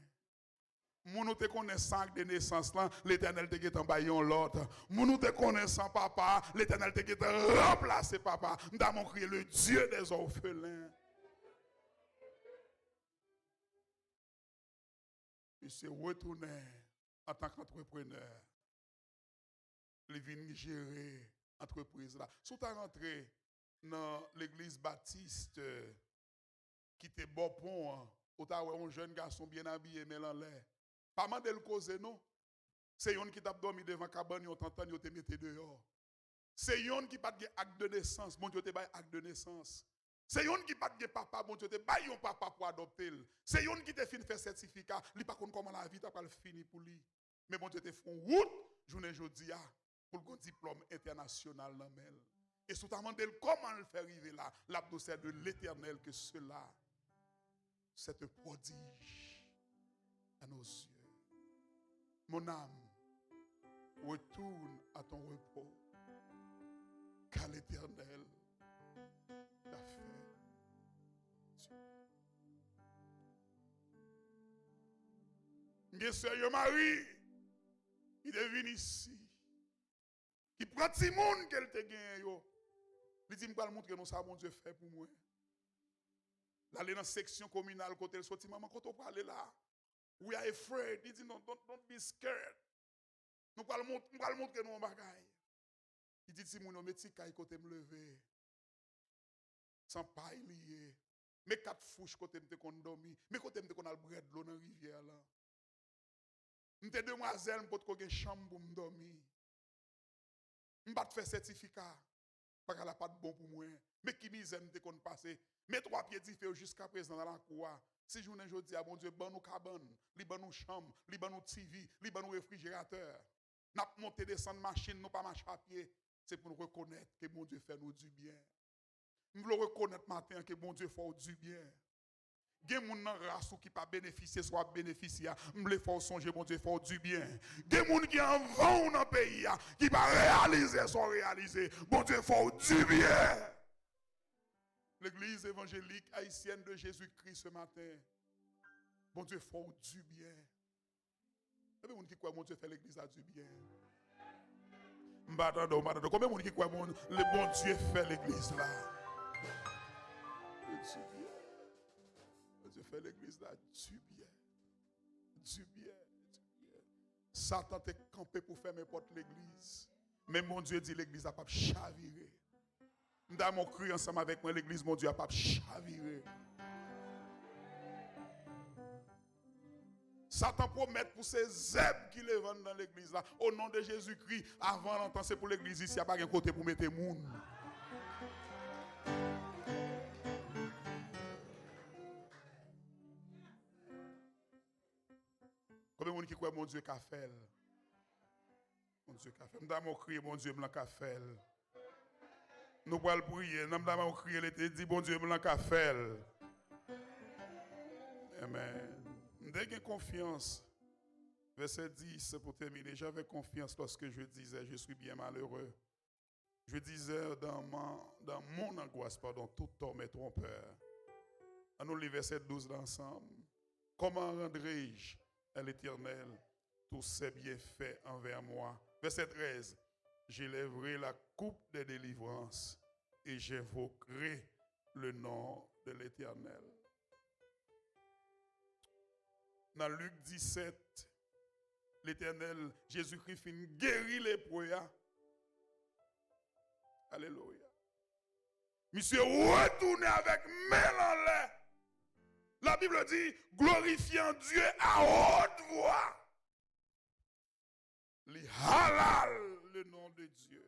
Moun ou te konnen san ak de nesans lan, Letènèl te gentan bay yon lòt. Moun ou te konnen san papa, Letènèl te gentan ranplase papa. M ta mo kriye, "Le Dieu des orphelins." Misye retounen antank antreprenè. Li vin jere antrepriz la. Si w ta rantre nan legliz Batis ki te bò pon an, ou ta wè yon jèn gason byen abiye, men l anlè. Pa mande l koze non. Se youn ki t ap dòmi devan kabann yo, t antann yo te mete deyò. Se youn ki pa t gen ak de nesans, Bondye te bay ak de nesans. Se youn ki pa t gen papa, Bondye te bay yon papa pou adopte l. Se youn ki te fin fè sètifika, li pa konn kòman lavi ta pral fini pou li. Men Bondye te fè yon wout, jounen jodi a, pou l gen yon diplòm entènasyonal nan men l. E si w ta mande l kòman l fè rive la, l ap di w c'est de l'Éternel que cela, c'est un prodige à nos yeux. Mon âme, retourne à ton repos, car l'Éternel t'a fait du bien. M gen sè Yomari, ki te vin isi, ki pran timoun ke l te genyen yo. Li di, "M pral montre nou sa Bondye fè pou mwen." L ale nan seksyon kominal kote l soti, "Manman, kote w prale la?" "We are afraid." Li di, "No, don't, don't be scared. Nou pral mont-, m pral montre nou yon bagay." Li di, "Timoun yo, men ti kay kote m leve. San pay li ye. Men kat fouch kote m te konn dòmi. Men kote m te konn al bwè dlo nan rivyè lan. M te demwazèl, m potko gen chanm pou m dòmi. M pa t fè sètifika. Bagay la pa t bon pou mwen. Men ki mizè m te konn pase. Men twa pye dife yo jiskaprezan nan lakou a. Si jounen jodi a, Bondye ban nou kabann, li ban nou chanm, li ban nou TV, li ban nou refrijeratè. N ap monte desann machin, nou pa mache a pye. Se pou nou rekonèt ke Bondye fè nou dibyen. M vle w rekonèt maten an ke Bondye fè w dibyen. Gen moun nan ras ou ki pa benefisye sa w ap benefisye a. M vle fè w sonje Bondye fè w dibyen. Gen moun ki anvan w nan peyi a, ki pa reyalize sa w reyalize. Bondye fè w dibyen. Legliz evanjelik ayisyèn de Jezikri se maten, Bondye fè w dibyen. Konbyen moun ki kwè Bondye fè legliz la dibyen? M pa tande w, m pa tande w. Konbyen moun ki kwè Bon-, le Bondye fè legliz la? Dibyen. Bondye fè legliz la dibyen. Dibyen. Dibyen. Satan te kanpe pou fèmen pòt legliz. Men Bondye di legliz la p ap chavire. M ta renmen w kriye ansanm avèk mwen, legliz Bondye a p ap chavire. Satan pwomèt pou se zèb ki leve anndan legliz la. O non de Jezikri, avan lontan, se pou legliz isi a pa gen kote pou mete moun. Konbyen moun ki kwè Bondye ka fè l? Bondye ka fè l. M ta renmen w kriye, Bondye m lan ka fè l. Nou pral priye. Nan m ta renmen w kriye, li te di, Bondye m lan ka fè l. Amen. M te gen konfyans. Vèsè dis pou tèmine. J'avais confiance lorsque je disais, je suis bien malheureux. Je disais dans ma, dans mon angoisse, pardon, tout tort m'est trompeur. Ann nou li vèsè douz la ansanm. Comment rendrai-je à l'Éternel tous ses bienfaits envers moi? Vèsè trèz. J'élèverai la coupe des délivrances et j'invoquerai le nom de l'Éternel. Nan Lik disèt, Letènèl Jezikri fin geri lepre a. Alelouya. Misye retounen avèk men l anlè. La Bible dit, glorifiant Dieu à haute voix. Li halal le nom de Dieu.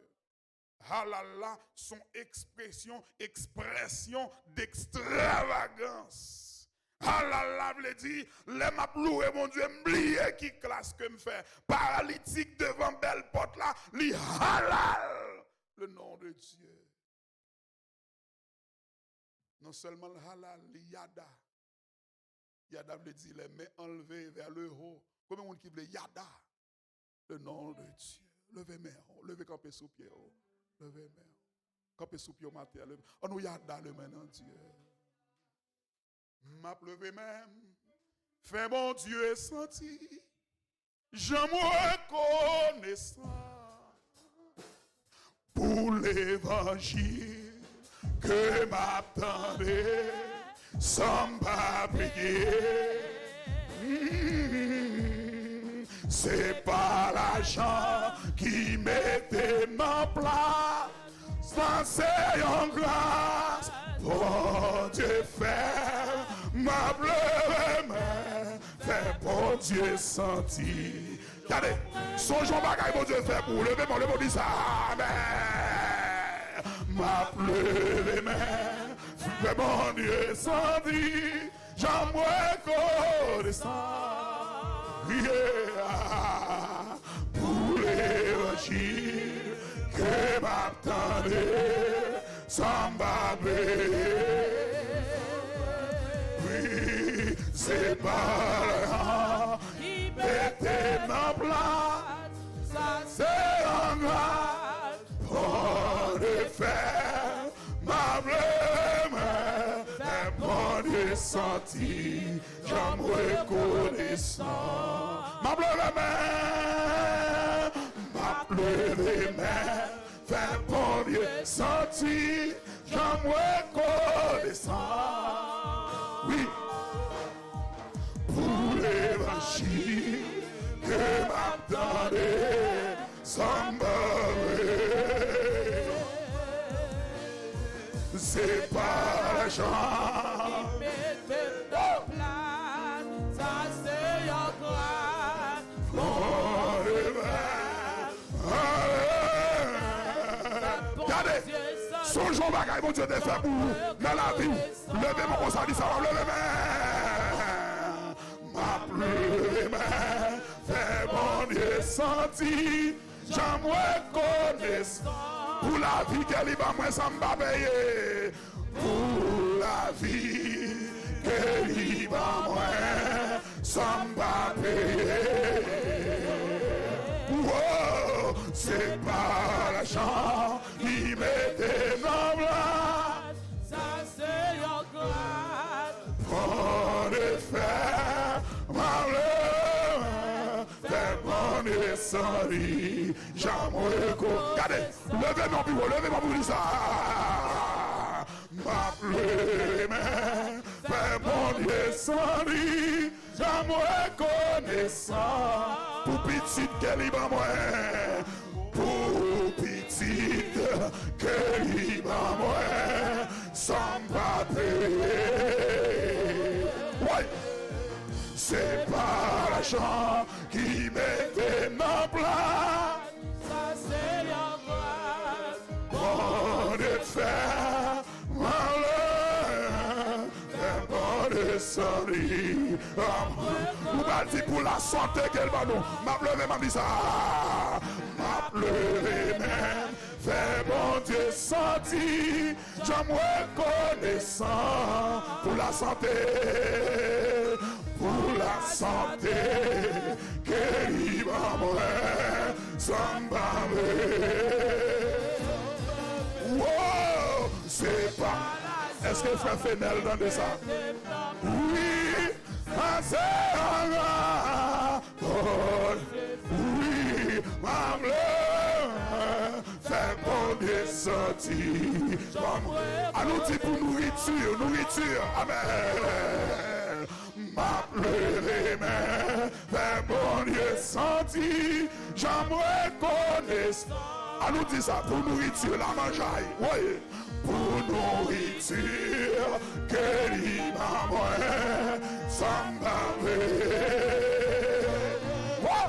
Halal la, se yon ekspresyon, ekspresyon dekstravagans. Halal la vle di, lè m ap louwe Bondye, m bliye ki klas ke m fè. Paralitik devan bèl pòt la, li halal le nom de Dieu. Non sèlman l halal, li yada. Yada vle di les mains enlevées vers le haut. Konbyen moun ki vle yada? Le nom de Dieu. Leve men w, leve kanpe sou pye w. Leve men w. Kanpe sou pye w maten an. Leve. Ann nou yada le men nan Dye. M ap leve men m. Fè Bondye santi jan m rekonesan pou levanjil ke m ap tande san m pa bliye. Mm. Se pa lajan ki mete m nan plas. Sa se yon gras Bondye fè. M ap leve men, fè Bondye santi. Gade, sonje yon bagay Bondye fè pou ou. Leve men w, leve men w, di sa. Amèn. M ap leve men, fè Bondye santi. Jan m rekonesan, yeah, pou levanjil ke m ap tande, san m pa peye. Wi, se pa lajan ki mete m nan plas, sa se yon gras Bondye fè. M ap leve men, fè Bondye santi jan m rekonesan. M ap leve men, m ap leve men, fè Bondye santi jan m rekonesan. Wi. Pou levanjil ke m ap tande, san m pa vle. Se pa lajan ki mete m nan plas, sa se yon gras Bondye fè. Gade, sonje yon bagay Bondye te fè pou ou nan lavi w. Leve men w konsa, di sa, w ap leve men. M ap leve men, fè Bondye santi jan m rekonesan pou lavi ke li ban mwen san m pa peye. Pou lavi ke li ban mwen san m pa peye. Wo, se pa lajan ki mete m nan plas. Sa se yon gras Bondye fè. M ap leve men, fè Bondye santi jan m reko. Gade, leve men w pi wo, leve men w pou di sa. M ap leve men, fè Bondye santi jan m rekonesan pou pitit ke li ban mwen, pou pitit ke li ban mwen, san m pa peye. Woy! Se pa lajan ki mete m nan plas. Sa se yon gras Bondye fè. M ap leve men, fè Bondye santi. Ou pral di pou lasante ke l ban nou. M ap leve men, di sa. M ap leve men, fè Bondye santi jan m rekonesan pou lasante, pou lasante ke li ban mwen san m pa vle. Wo, se pa. Èske frè Fenèl tande sa? Wi, sa se anran. Wi, m ap leve men, fè Bondye santi. An nou di pou nouriti, nouriti. Amèn. M ap leve men, fè Bondye santi jan m rekonesan. An nou di sa pou nouriti, lamanjay. Woy! Pou nouriti ke li ban mwen san m pa vle. Wo!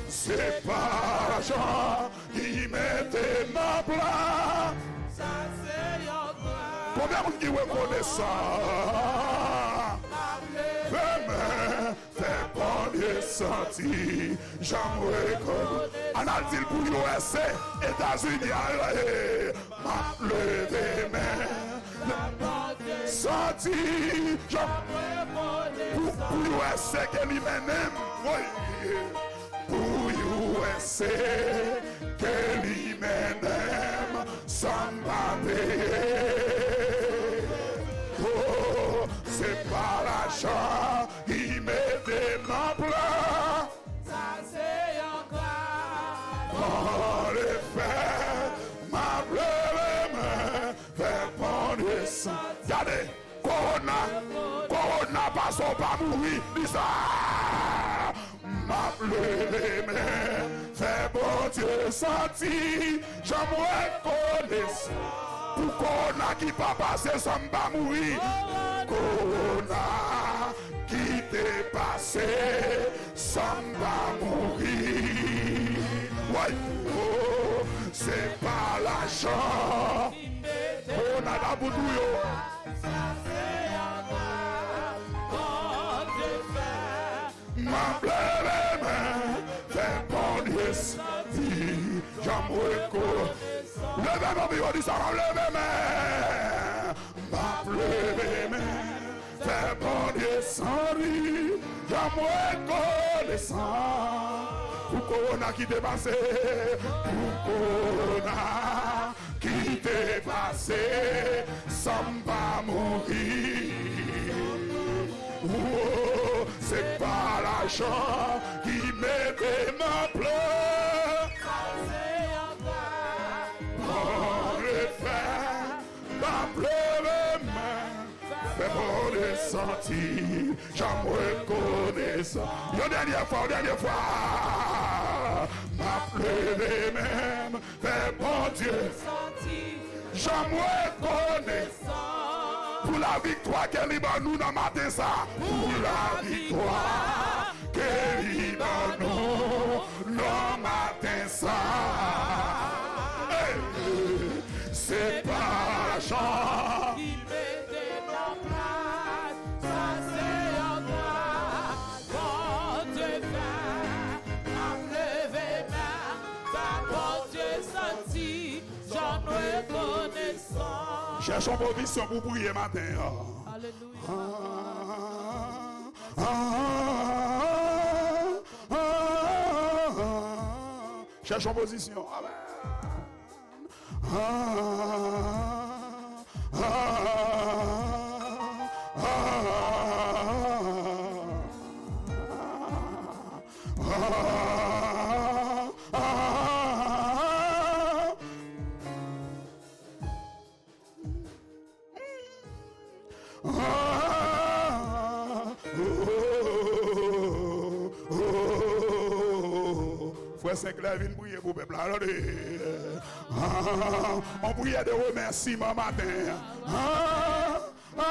Se pa lajan ki mete m nan plas. Sa se yon gras. Konbyen moun ki rekonesan? Fè men, fè Bondye santi jan m rekonesan. Ann al di l pou U S A, Etazini, al, eh, m ap leve men. Santi jan pou, pou U S A ke li mennen m. Woy. Pou U S A ke li mennen m san m pa peye. Oh, se pa lajan ki mete m nan plas. Sa se yon gras. Bondye fè, m ap leve men, fè Bondye santi. Gade, kowona, kowona pase w pa mouri, di sa. M ap Fè Bondye santi jan m rekonesan pou kowona ki pa pase san m pa mouri. Kowona ki te pase san m pa mouri. Woy, oh, se pa lajan. Kowona ta pou tou yo. M ap leve men, fè Bondye santi jan m reko-, leve men, pi fò, di sa, m ap leve men. M ap leve men, fè Bondye santi jan m rekonesan pou kowona ki te pase, pou kowona ki te pase san m pa mouri. Oh, se pa lajan ki mete m ap plere. Bondye fè m ap leve men, fè Bondye santi jan m rekonesan. Yon dènye fwa, yon dènye fwa. M ap leve men, fè Bondye santi jan m rekonesan pou laviktwa ke li ban nou nan maten sa. Pou laviktwa ke li ban nou nan maten sa. Hey! Se pa lajan ki mete m nan plas, sa se yon gras Bondye fè. M ap leve men, fè Bondye santi jan m rekonesan. Chèche yon pozisyon pou w priye maten an. Alelouya. Ah, ah, ah, ah, ah. Chèche yon pozisyon. Amèn. Ah, ah, ah, ah, ah. Ah, oh, oh, oh, oh. Frè Senkler vin priye pou pèp la. Tande. Ah, yon priyè de remèsiman maten an. Ah, ah, ah.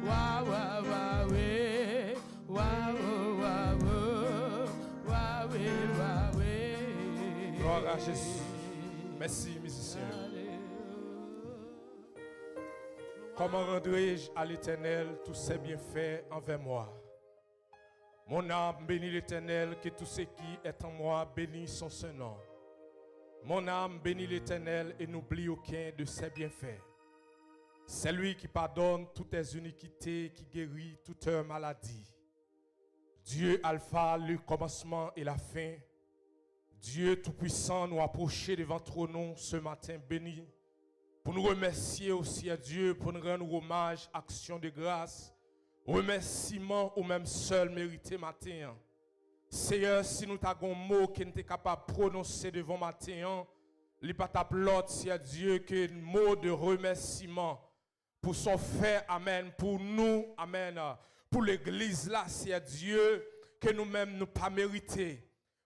Wa, wa, wa, we. Wa, wo, wa, wo. Wa, we, wa, we. Glwa a Jezi. Mèsi, mizisyen. Comment rendrai-je à l'Éternel tous ses bienfaits envers moi? Mon âme bénit l'Éternel, que tout ce qui est en moi bénisse son saint nom. Mon âme bénit l'Éternel et n'oublie aucun de ses bienfaits. C'est lui qui pardonne toutes tes iniquités, qui guérit toutes tes maladies. Dieu Alpha, le commencement et la fin. Dieu Tout-Puissant, nou apwoche devan twòn ou ce matin béni pou nou remèsye ou, Seyè Dye, pou nou rann ou omaj, aksyon de gras, remèsiman ou menm sèl merite maten an. Seyè, si nou ta gon mo ke n te kapab pwononse devan maten an, li pa t ap lòt, Seyè Dye, ke mo de remèsiman pou sa w fè, amèn, pou nou, amèn, pou legliz la, Seyè Dye, ke nou menm nou pa merite.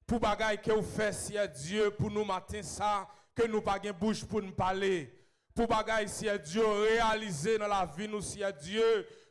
Pou bagay ke w fè, Seyè Dye, pou nou maten sa, ke nou pa gen bouch pou n pale. Pou bagay, Seyè Dye, w reyalize nan lavi nou, Seyè Dye,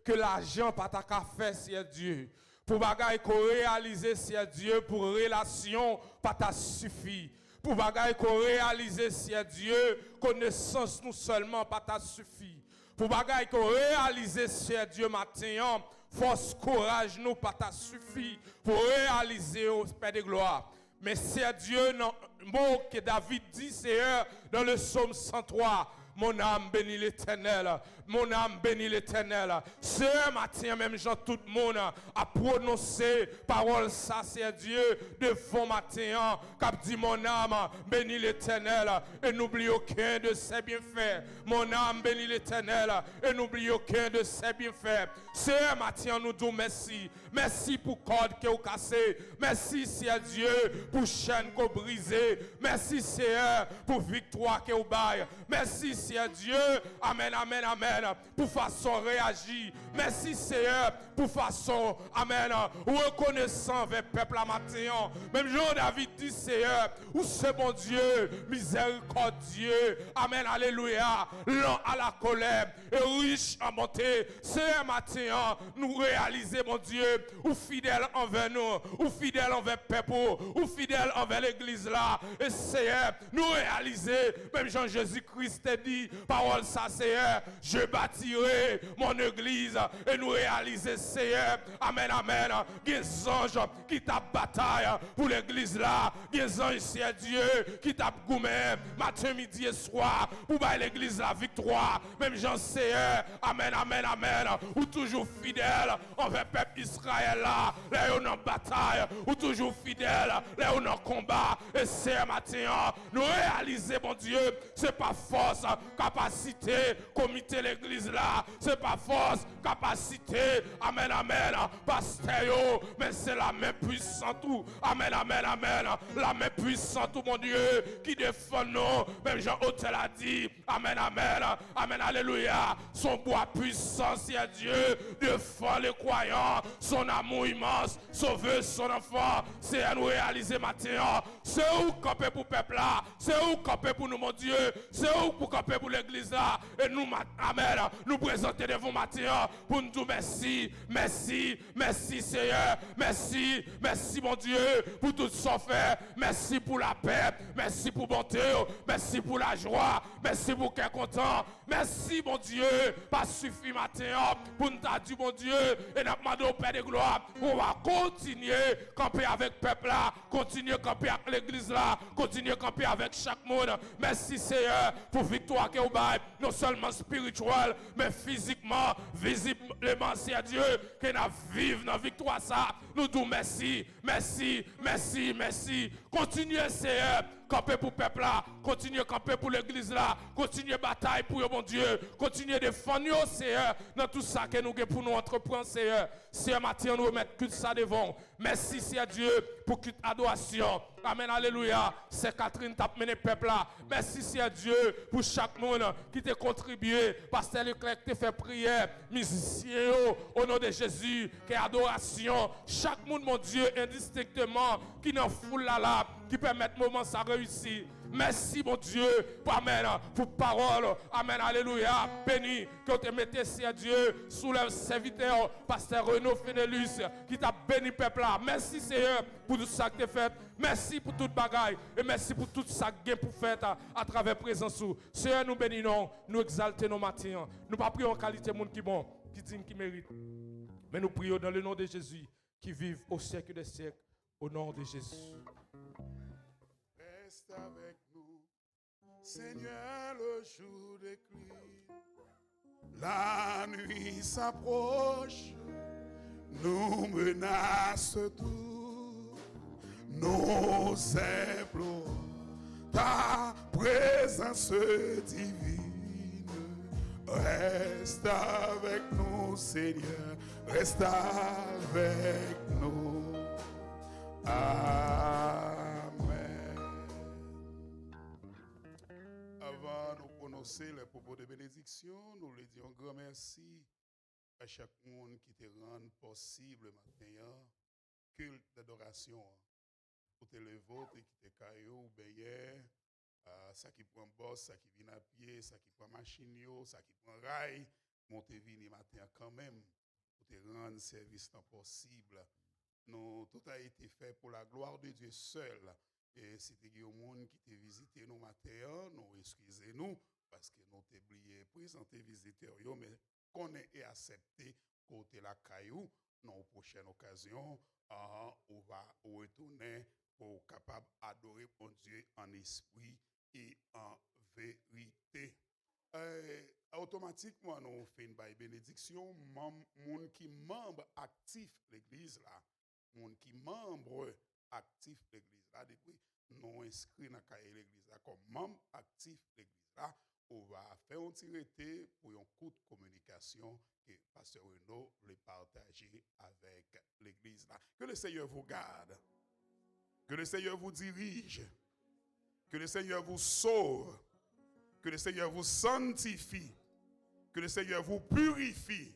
ke lajan pa ta ka fè, Seyè Dye. Pou bagay ke w reyalize, Seyè Dye, pou relasyon pa ta sifi. Pou bagay ke w reyalize, Seyè Dye, konesans nou sèlman pa ta sifi. Pou bagay ke w reyalize, Seyè Dye, maten an, fòs, kouraj nou pa ta sifi pou reyalize yo, Pè de glwa. Men, Seyè Dye, nan mo ke David di, Seyè, dans le psaume cent trois, mon âme bénit l'Éternel. Mon âme bénit l'Éternel. Seyè, maten an, menm jan tout moun ap pwononse pawòl sa, Seyè Dye, devan maten an, k ap di, mon âme bénit l'Éternel et n'oublie aucun de ses bienfaits. Mon âme bénit l'Éternel et n'oublie aucun de ses bienfaits. Seyè, maten an, nou di w mèsi. Mèsi pou kòd ke w kase. Mèsi, Seyè Dye, pou chèn ke w brize. Mèsi, Seyè, pou viktwa ke w bay. Mèsi, Seyè Dye. Amèn, amèn, amèn. amèn, pou fason w reyaji. Mèsi, Seyè, pou fason, amèn, ou rekonesan anvè pèp la maten an. Menm jan David di, Seyè, ou se Bondye mizèrikòdye, amèn, alelouya, lent à la colère, e rich an bonte. Seyè, maten an, nou reyalize, Bondye, ou fidèl anvè nou, ou fidèl anvè pèp ou, ou fidèl anvè legliz la. E Seyè, nou reyalize, menm jan Jezi Kris te di pawòl sa, Seyè, je bâtirai mon église. E nou reyalize, Seyè, amèn, amèn, gen zanj ki t ap batay pou legliz la. Gen zanj, Seyè Dye, ki t ap goumen maten, midi e swa pou bay legliz la viktwa. Menm jan, Seyè, amèn, amèn, amèn, ou toujou fidèl anvè pèp Izrayèl la. Lè yo nan batay, ou toujou fidèl lè yo nan konba. E Seyè, maten an, nou reyalize, Bondye, se pa fòs, kapasite komite legliz la, se pa fòs, kapasite, amèn, amèn, pastè yo, men se lamen pwisant ou, amèn, amèn, amèn, lamen pwisant ou, Bondye, ki defann nou, menm jan otè la di, amèn, amèn, amèn, alelouya, son bwa pwisan, Seyè Dye, defann le kwayan, son amou imans, sove son anfan. Seyè, nou reyalize maten an, se ou k kanpe pou pèp la, se ou k kanpe pou nou, Bondye, se ou k kanpe pou legliz la, e nou, ma- amèn, nou prezante devan w maten an pou n di w mèsi, mèsi, mèsi, Seyè, mèsi, mèsi, Bondye, pou tout sa w fè, mèsi pou lapè, mèsi pou bonte w, mèsi pou lajwa, mèsi pou kè kontan, mèsi, Bondye, pa sifi maten an pou n ta di, Bondye, e n ap mande w, Pè de glwa, pou w va kontinye kanpe avèk pèp la, kontinye kanpe ak legliz la, kontinye kanpe avèk chak moun. Mèsi, Seyè, pou viktwa ke w bay, non sèlman espirityèl, men fizikman, vizibleman, Seyè Dye, ke n ap viv nan viktwa sa. Nou di w mèsi, mèsi, mèsi, mèsi. Kontinye, Seyè, kanpe pou pèp la, kontinye kanpe pou legliz la, kontinye batay pou yo, Bondye, kontinye defann yo, Seyè, nan tout sa ke nou gen pou nou antreprann, Seyè. Seyè, maten an, nou remèt kit sa devan w. Mèsi, Seyè Dye, pou kit adorasyon. Amèn, alelouya. Sè Catherine t ap mennen pèp la. Mèsi, Seyè Dye, pou chak moun ki te kontribye. Pastè Leclerc te fè priyè. Mizisyen yo, o non de Jezi, ke adorasyon chak moun, Bondye, endistenkteman, ki nan foul la la, ki pèmèt moman sa reyisi. Mèsi, Bondye, pou, amèn, pou pawòl, amèn, alelouya, beni, ke w te mete, Seyè Dye, sou lèv sèvitè w, pastè Renaud Fenelus, ki t ap beni pèp la. Mèsi, Seyè, pou tout sa k te fèt. Mèsi pou tout bagay. E mèsi pou tout sa k gen pou fèt a, atravè prezans ou. Seyè, nou beni non w, nou egzalte non w maten an. Nou pa priye w an kalite moun ki bon, ki diy, ki merit. Men nou priye w dans le nom de Jésus, qui vit au siècle des siècles, au nom de Jésus. Reste avec nous, Seigneur, le jour décline. La nuit s'approche, nos menaces tournent, nous implorons ta présence divine. Reste avec nous, Seigneur, reste avec nous. Amen. Avan nou pwononse lè pwopo de benediksyon, nou vle di yon gran mèsi a chak moun ki te rann posib maten an, kilt dadorasyon an. Ou te leve w, te kite kay ou, ou benyen, a, sa ki pran bòs, sa ki vin a pye, sa ki pran machin yo, sa ki pran ray, men w te vini maten an kanmenm. Ou te rann sèvis lan posib. Nous, tout a été fait pour la gloire de Dieu seul. E si te gen yon moun ki te vizite nou maten an, nou eskize nou, paske nou te bliye prezante vizitè yo, men konnen e aksepte ke w te lakay ou, nan yon pwochèn okazyon, an, ou va retounen pou w kapab adore Bondye an espri e an verite. E, otomatikman, nou fin bay benediksyon, manm, moun ki manm aktif legliz la, moun ki manm aktif legliz la, depi nou enskri nan kaye legliz la kòm manm aktif legliz la, ou va fè yon ti rete pou yon kout kominikasyon ke pastè Renaud vle pataje avèk legliz la. Que le Seigneur vous garde. Que le Seigneur vous dirige. Que le Seigneur vous sauve. Que le Seigneur vous sanctifie. Que le Seigneur vous purifie.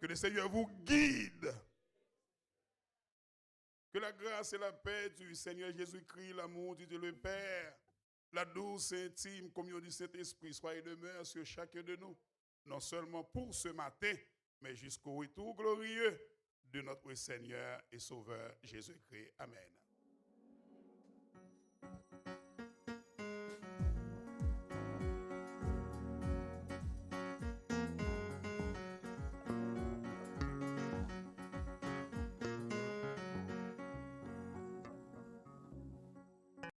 Que le Seigneur vous guide. Que la grâce et la paix du Seigneur Jésus-Christ, l'amour de Dieu le Père, la douce et intime communion du Saint-Esprit soit et demeure sur chacun de nous, non seulement pour ce matin, mais jusqu'au retour glorieux de notre Seigneur et Sauveur Jésus-Christ. Amen.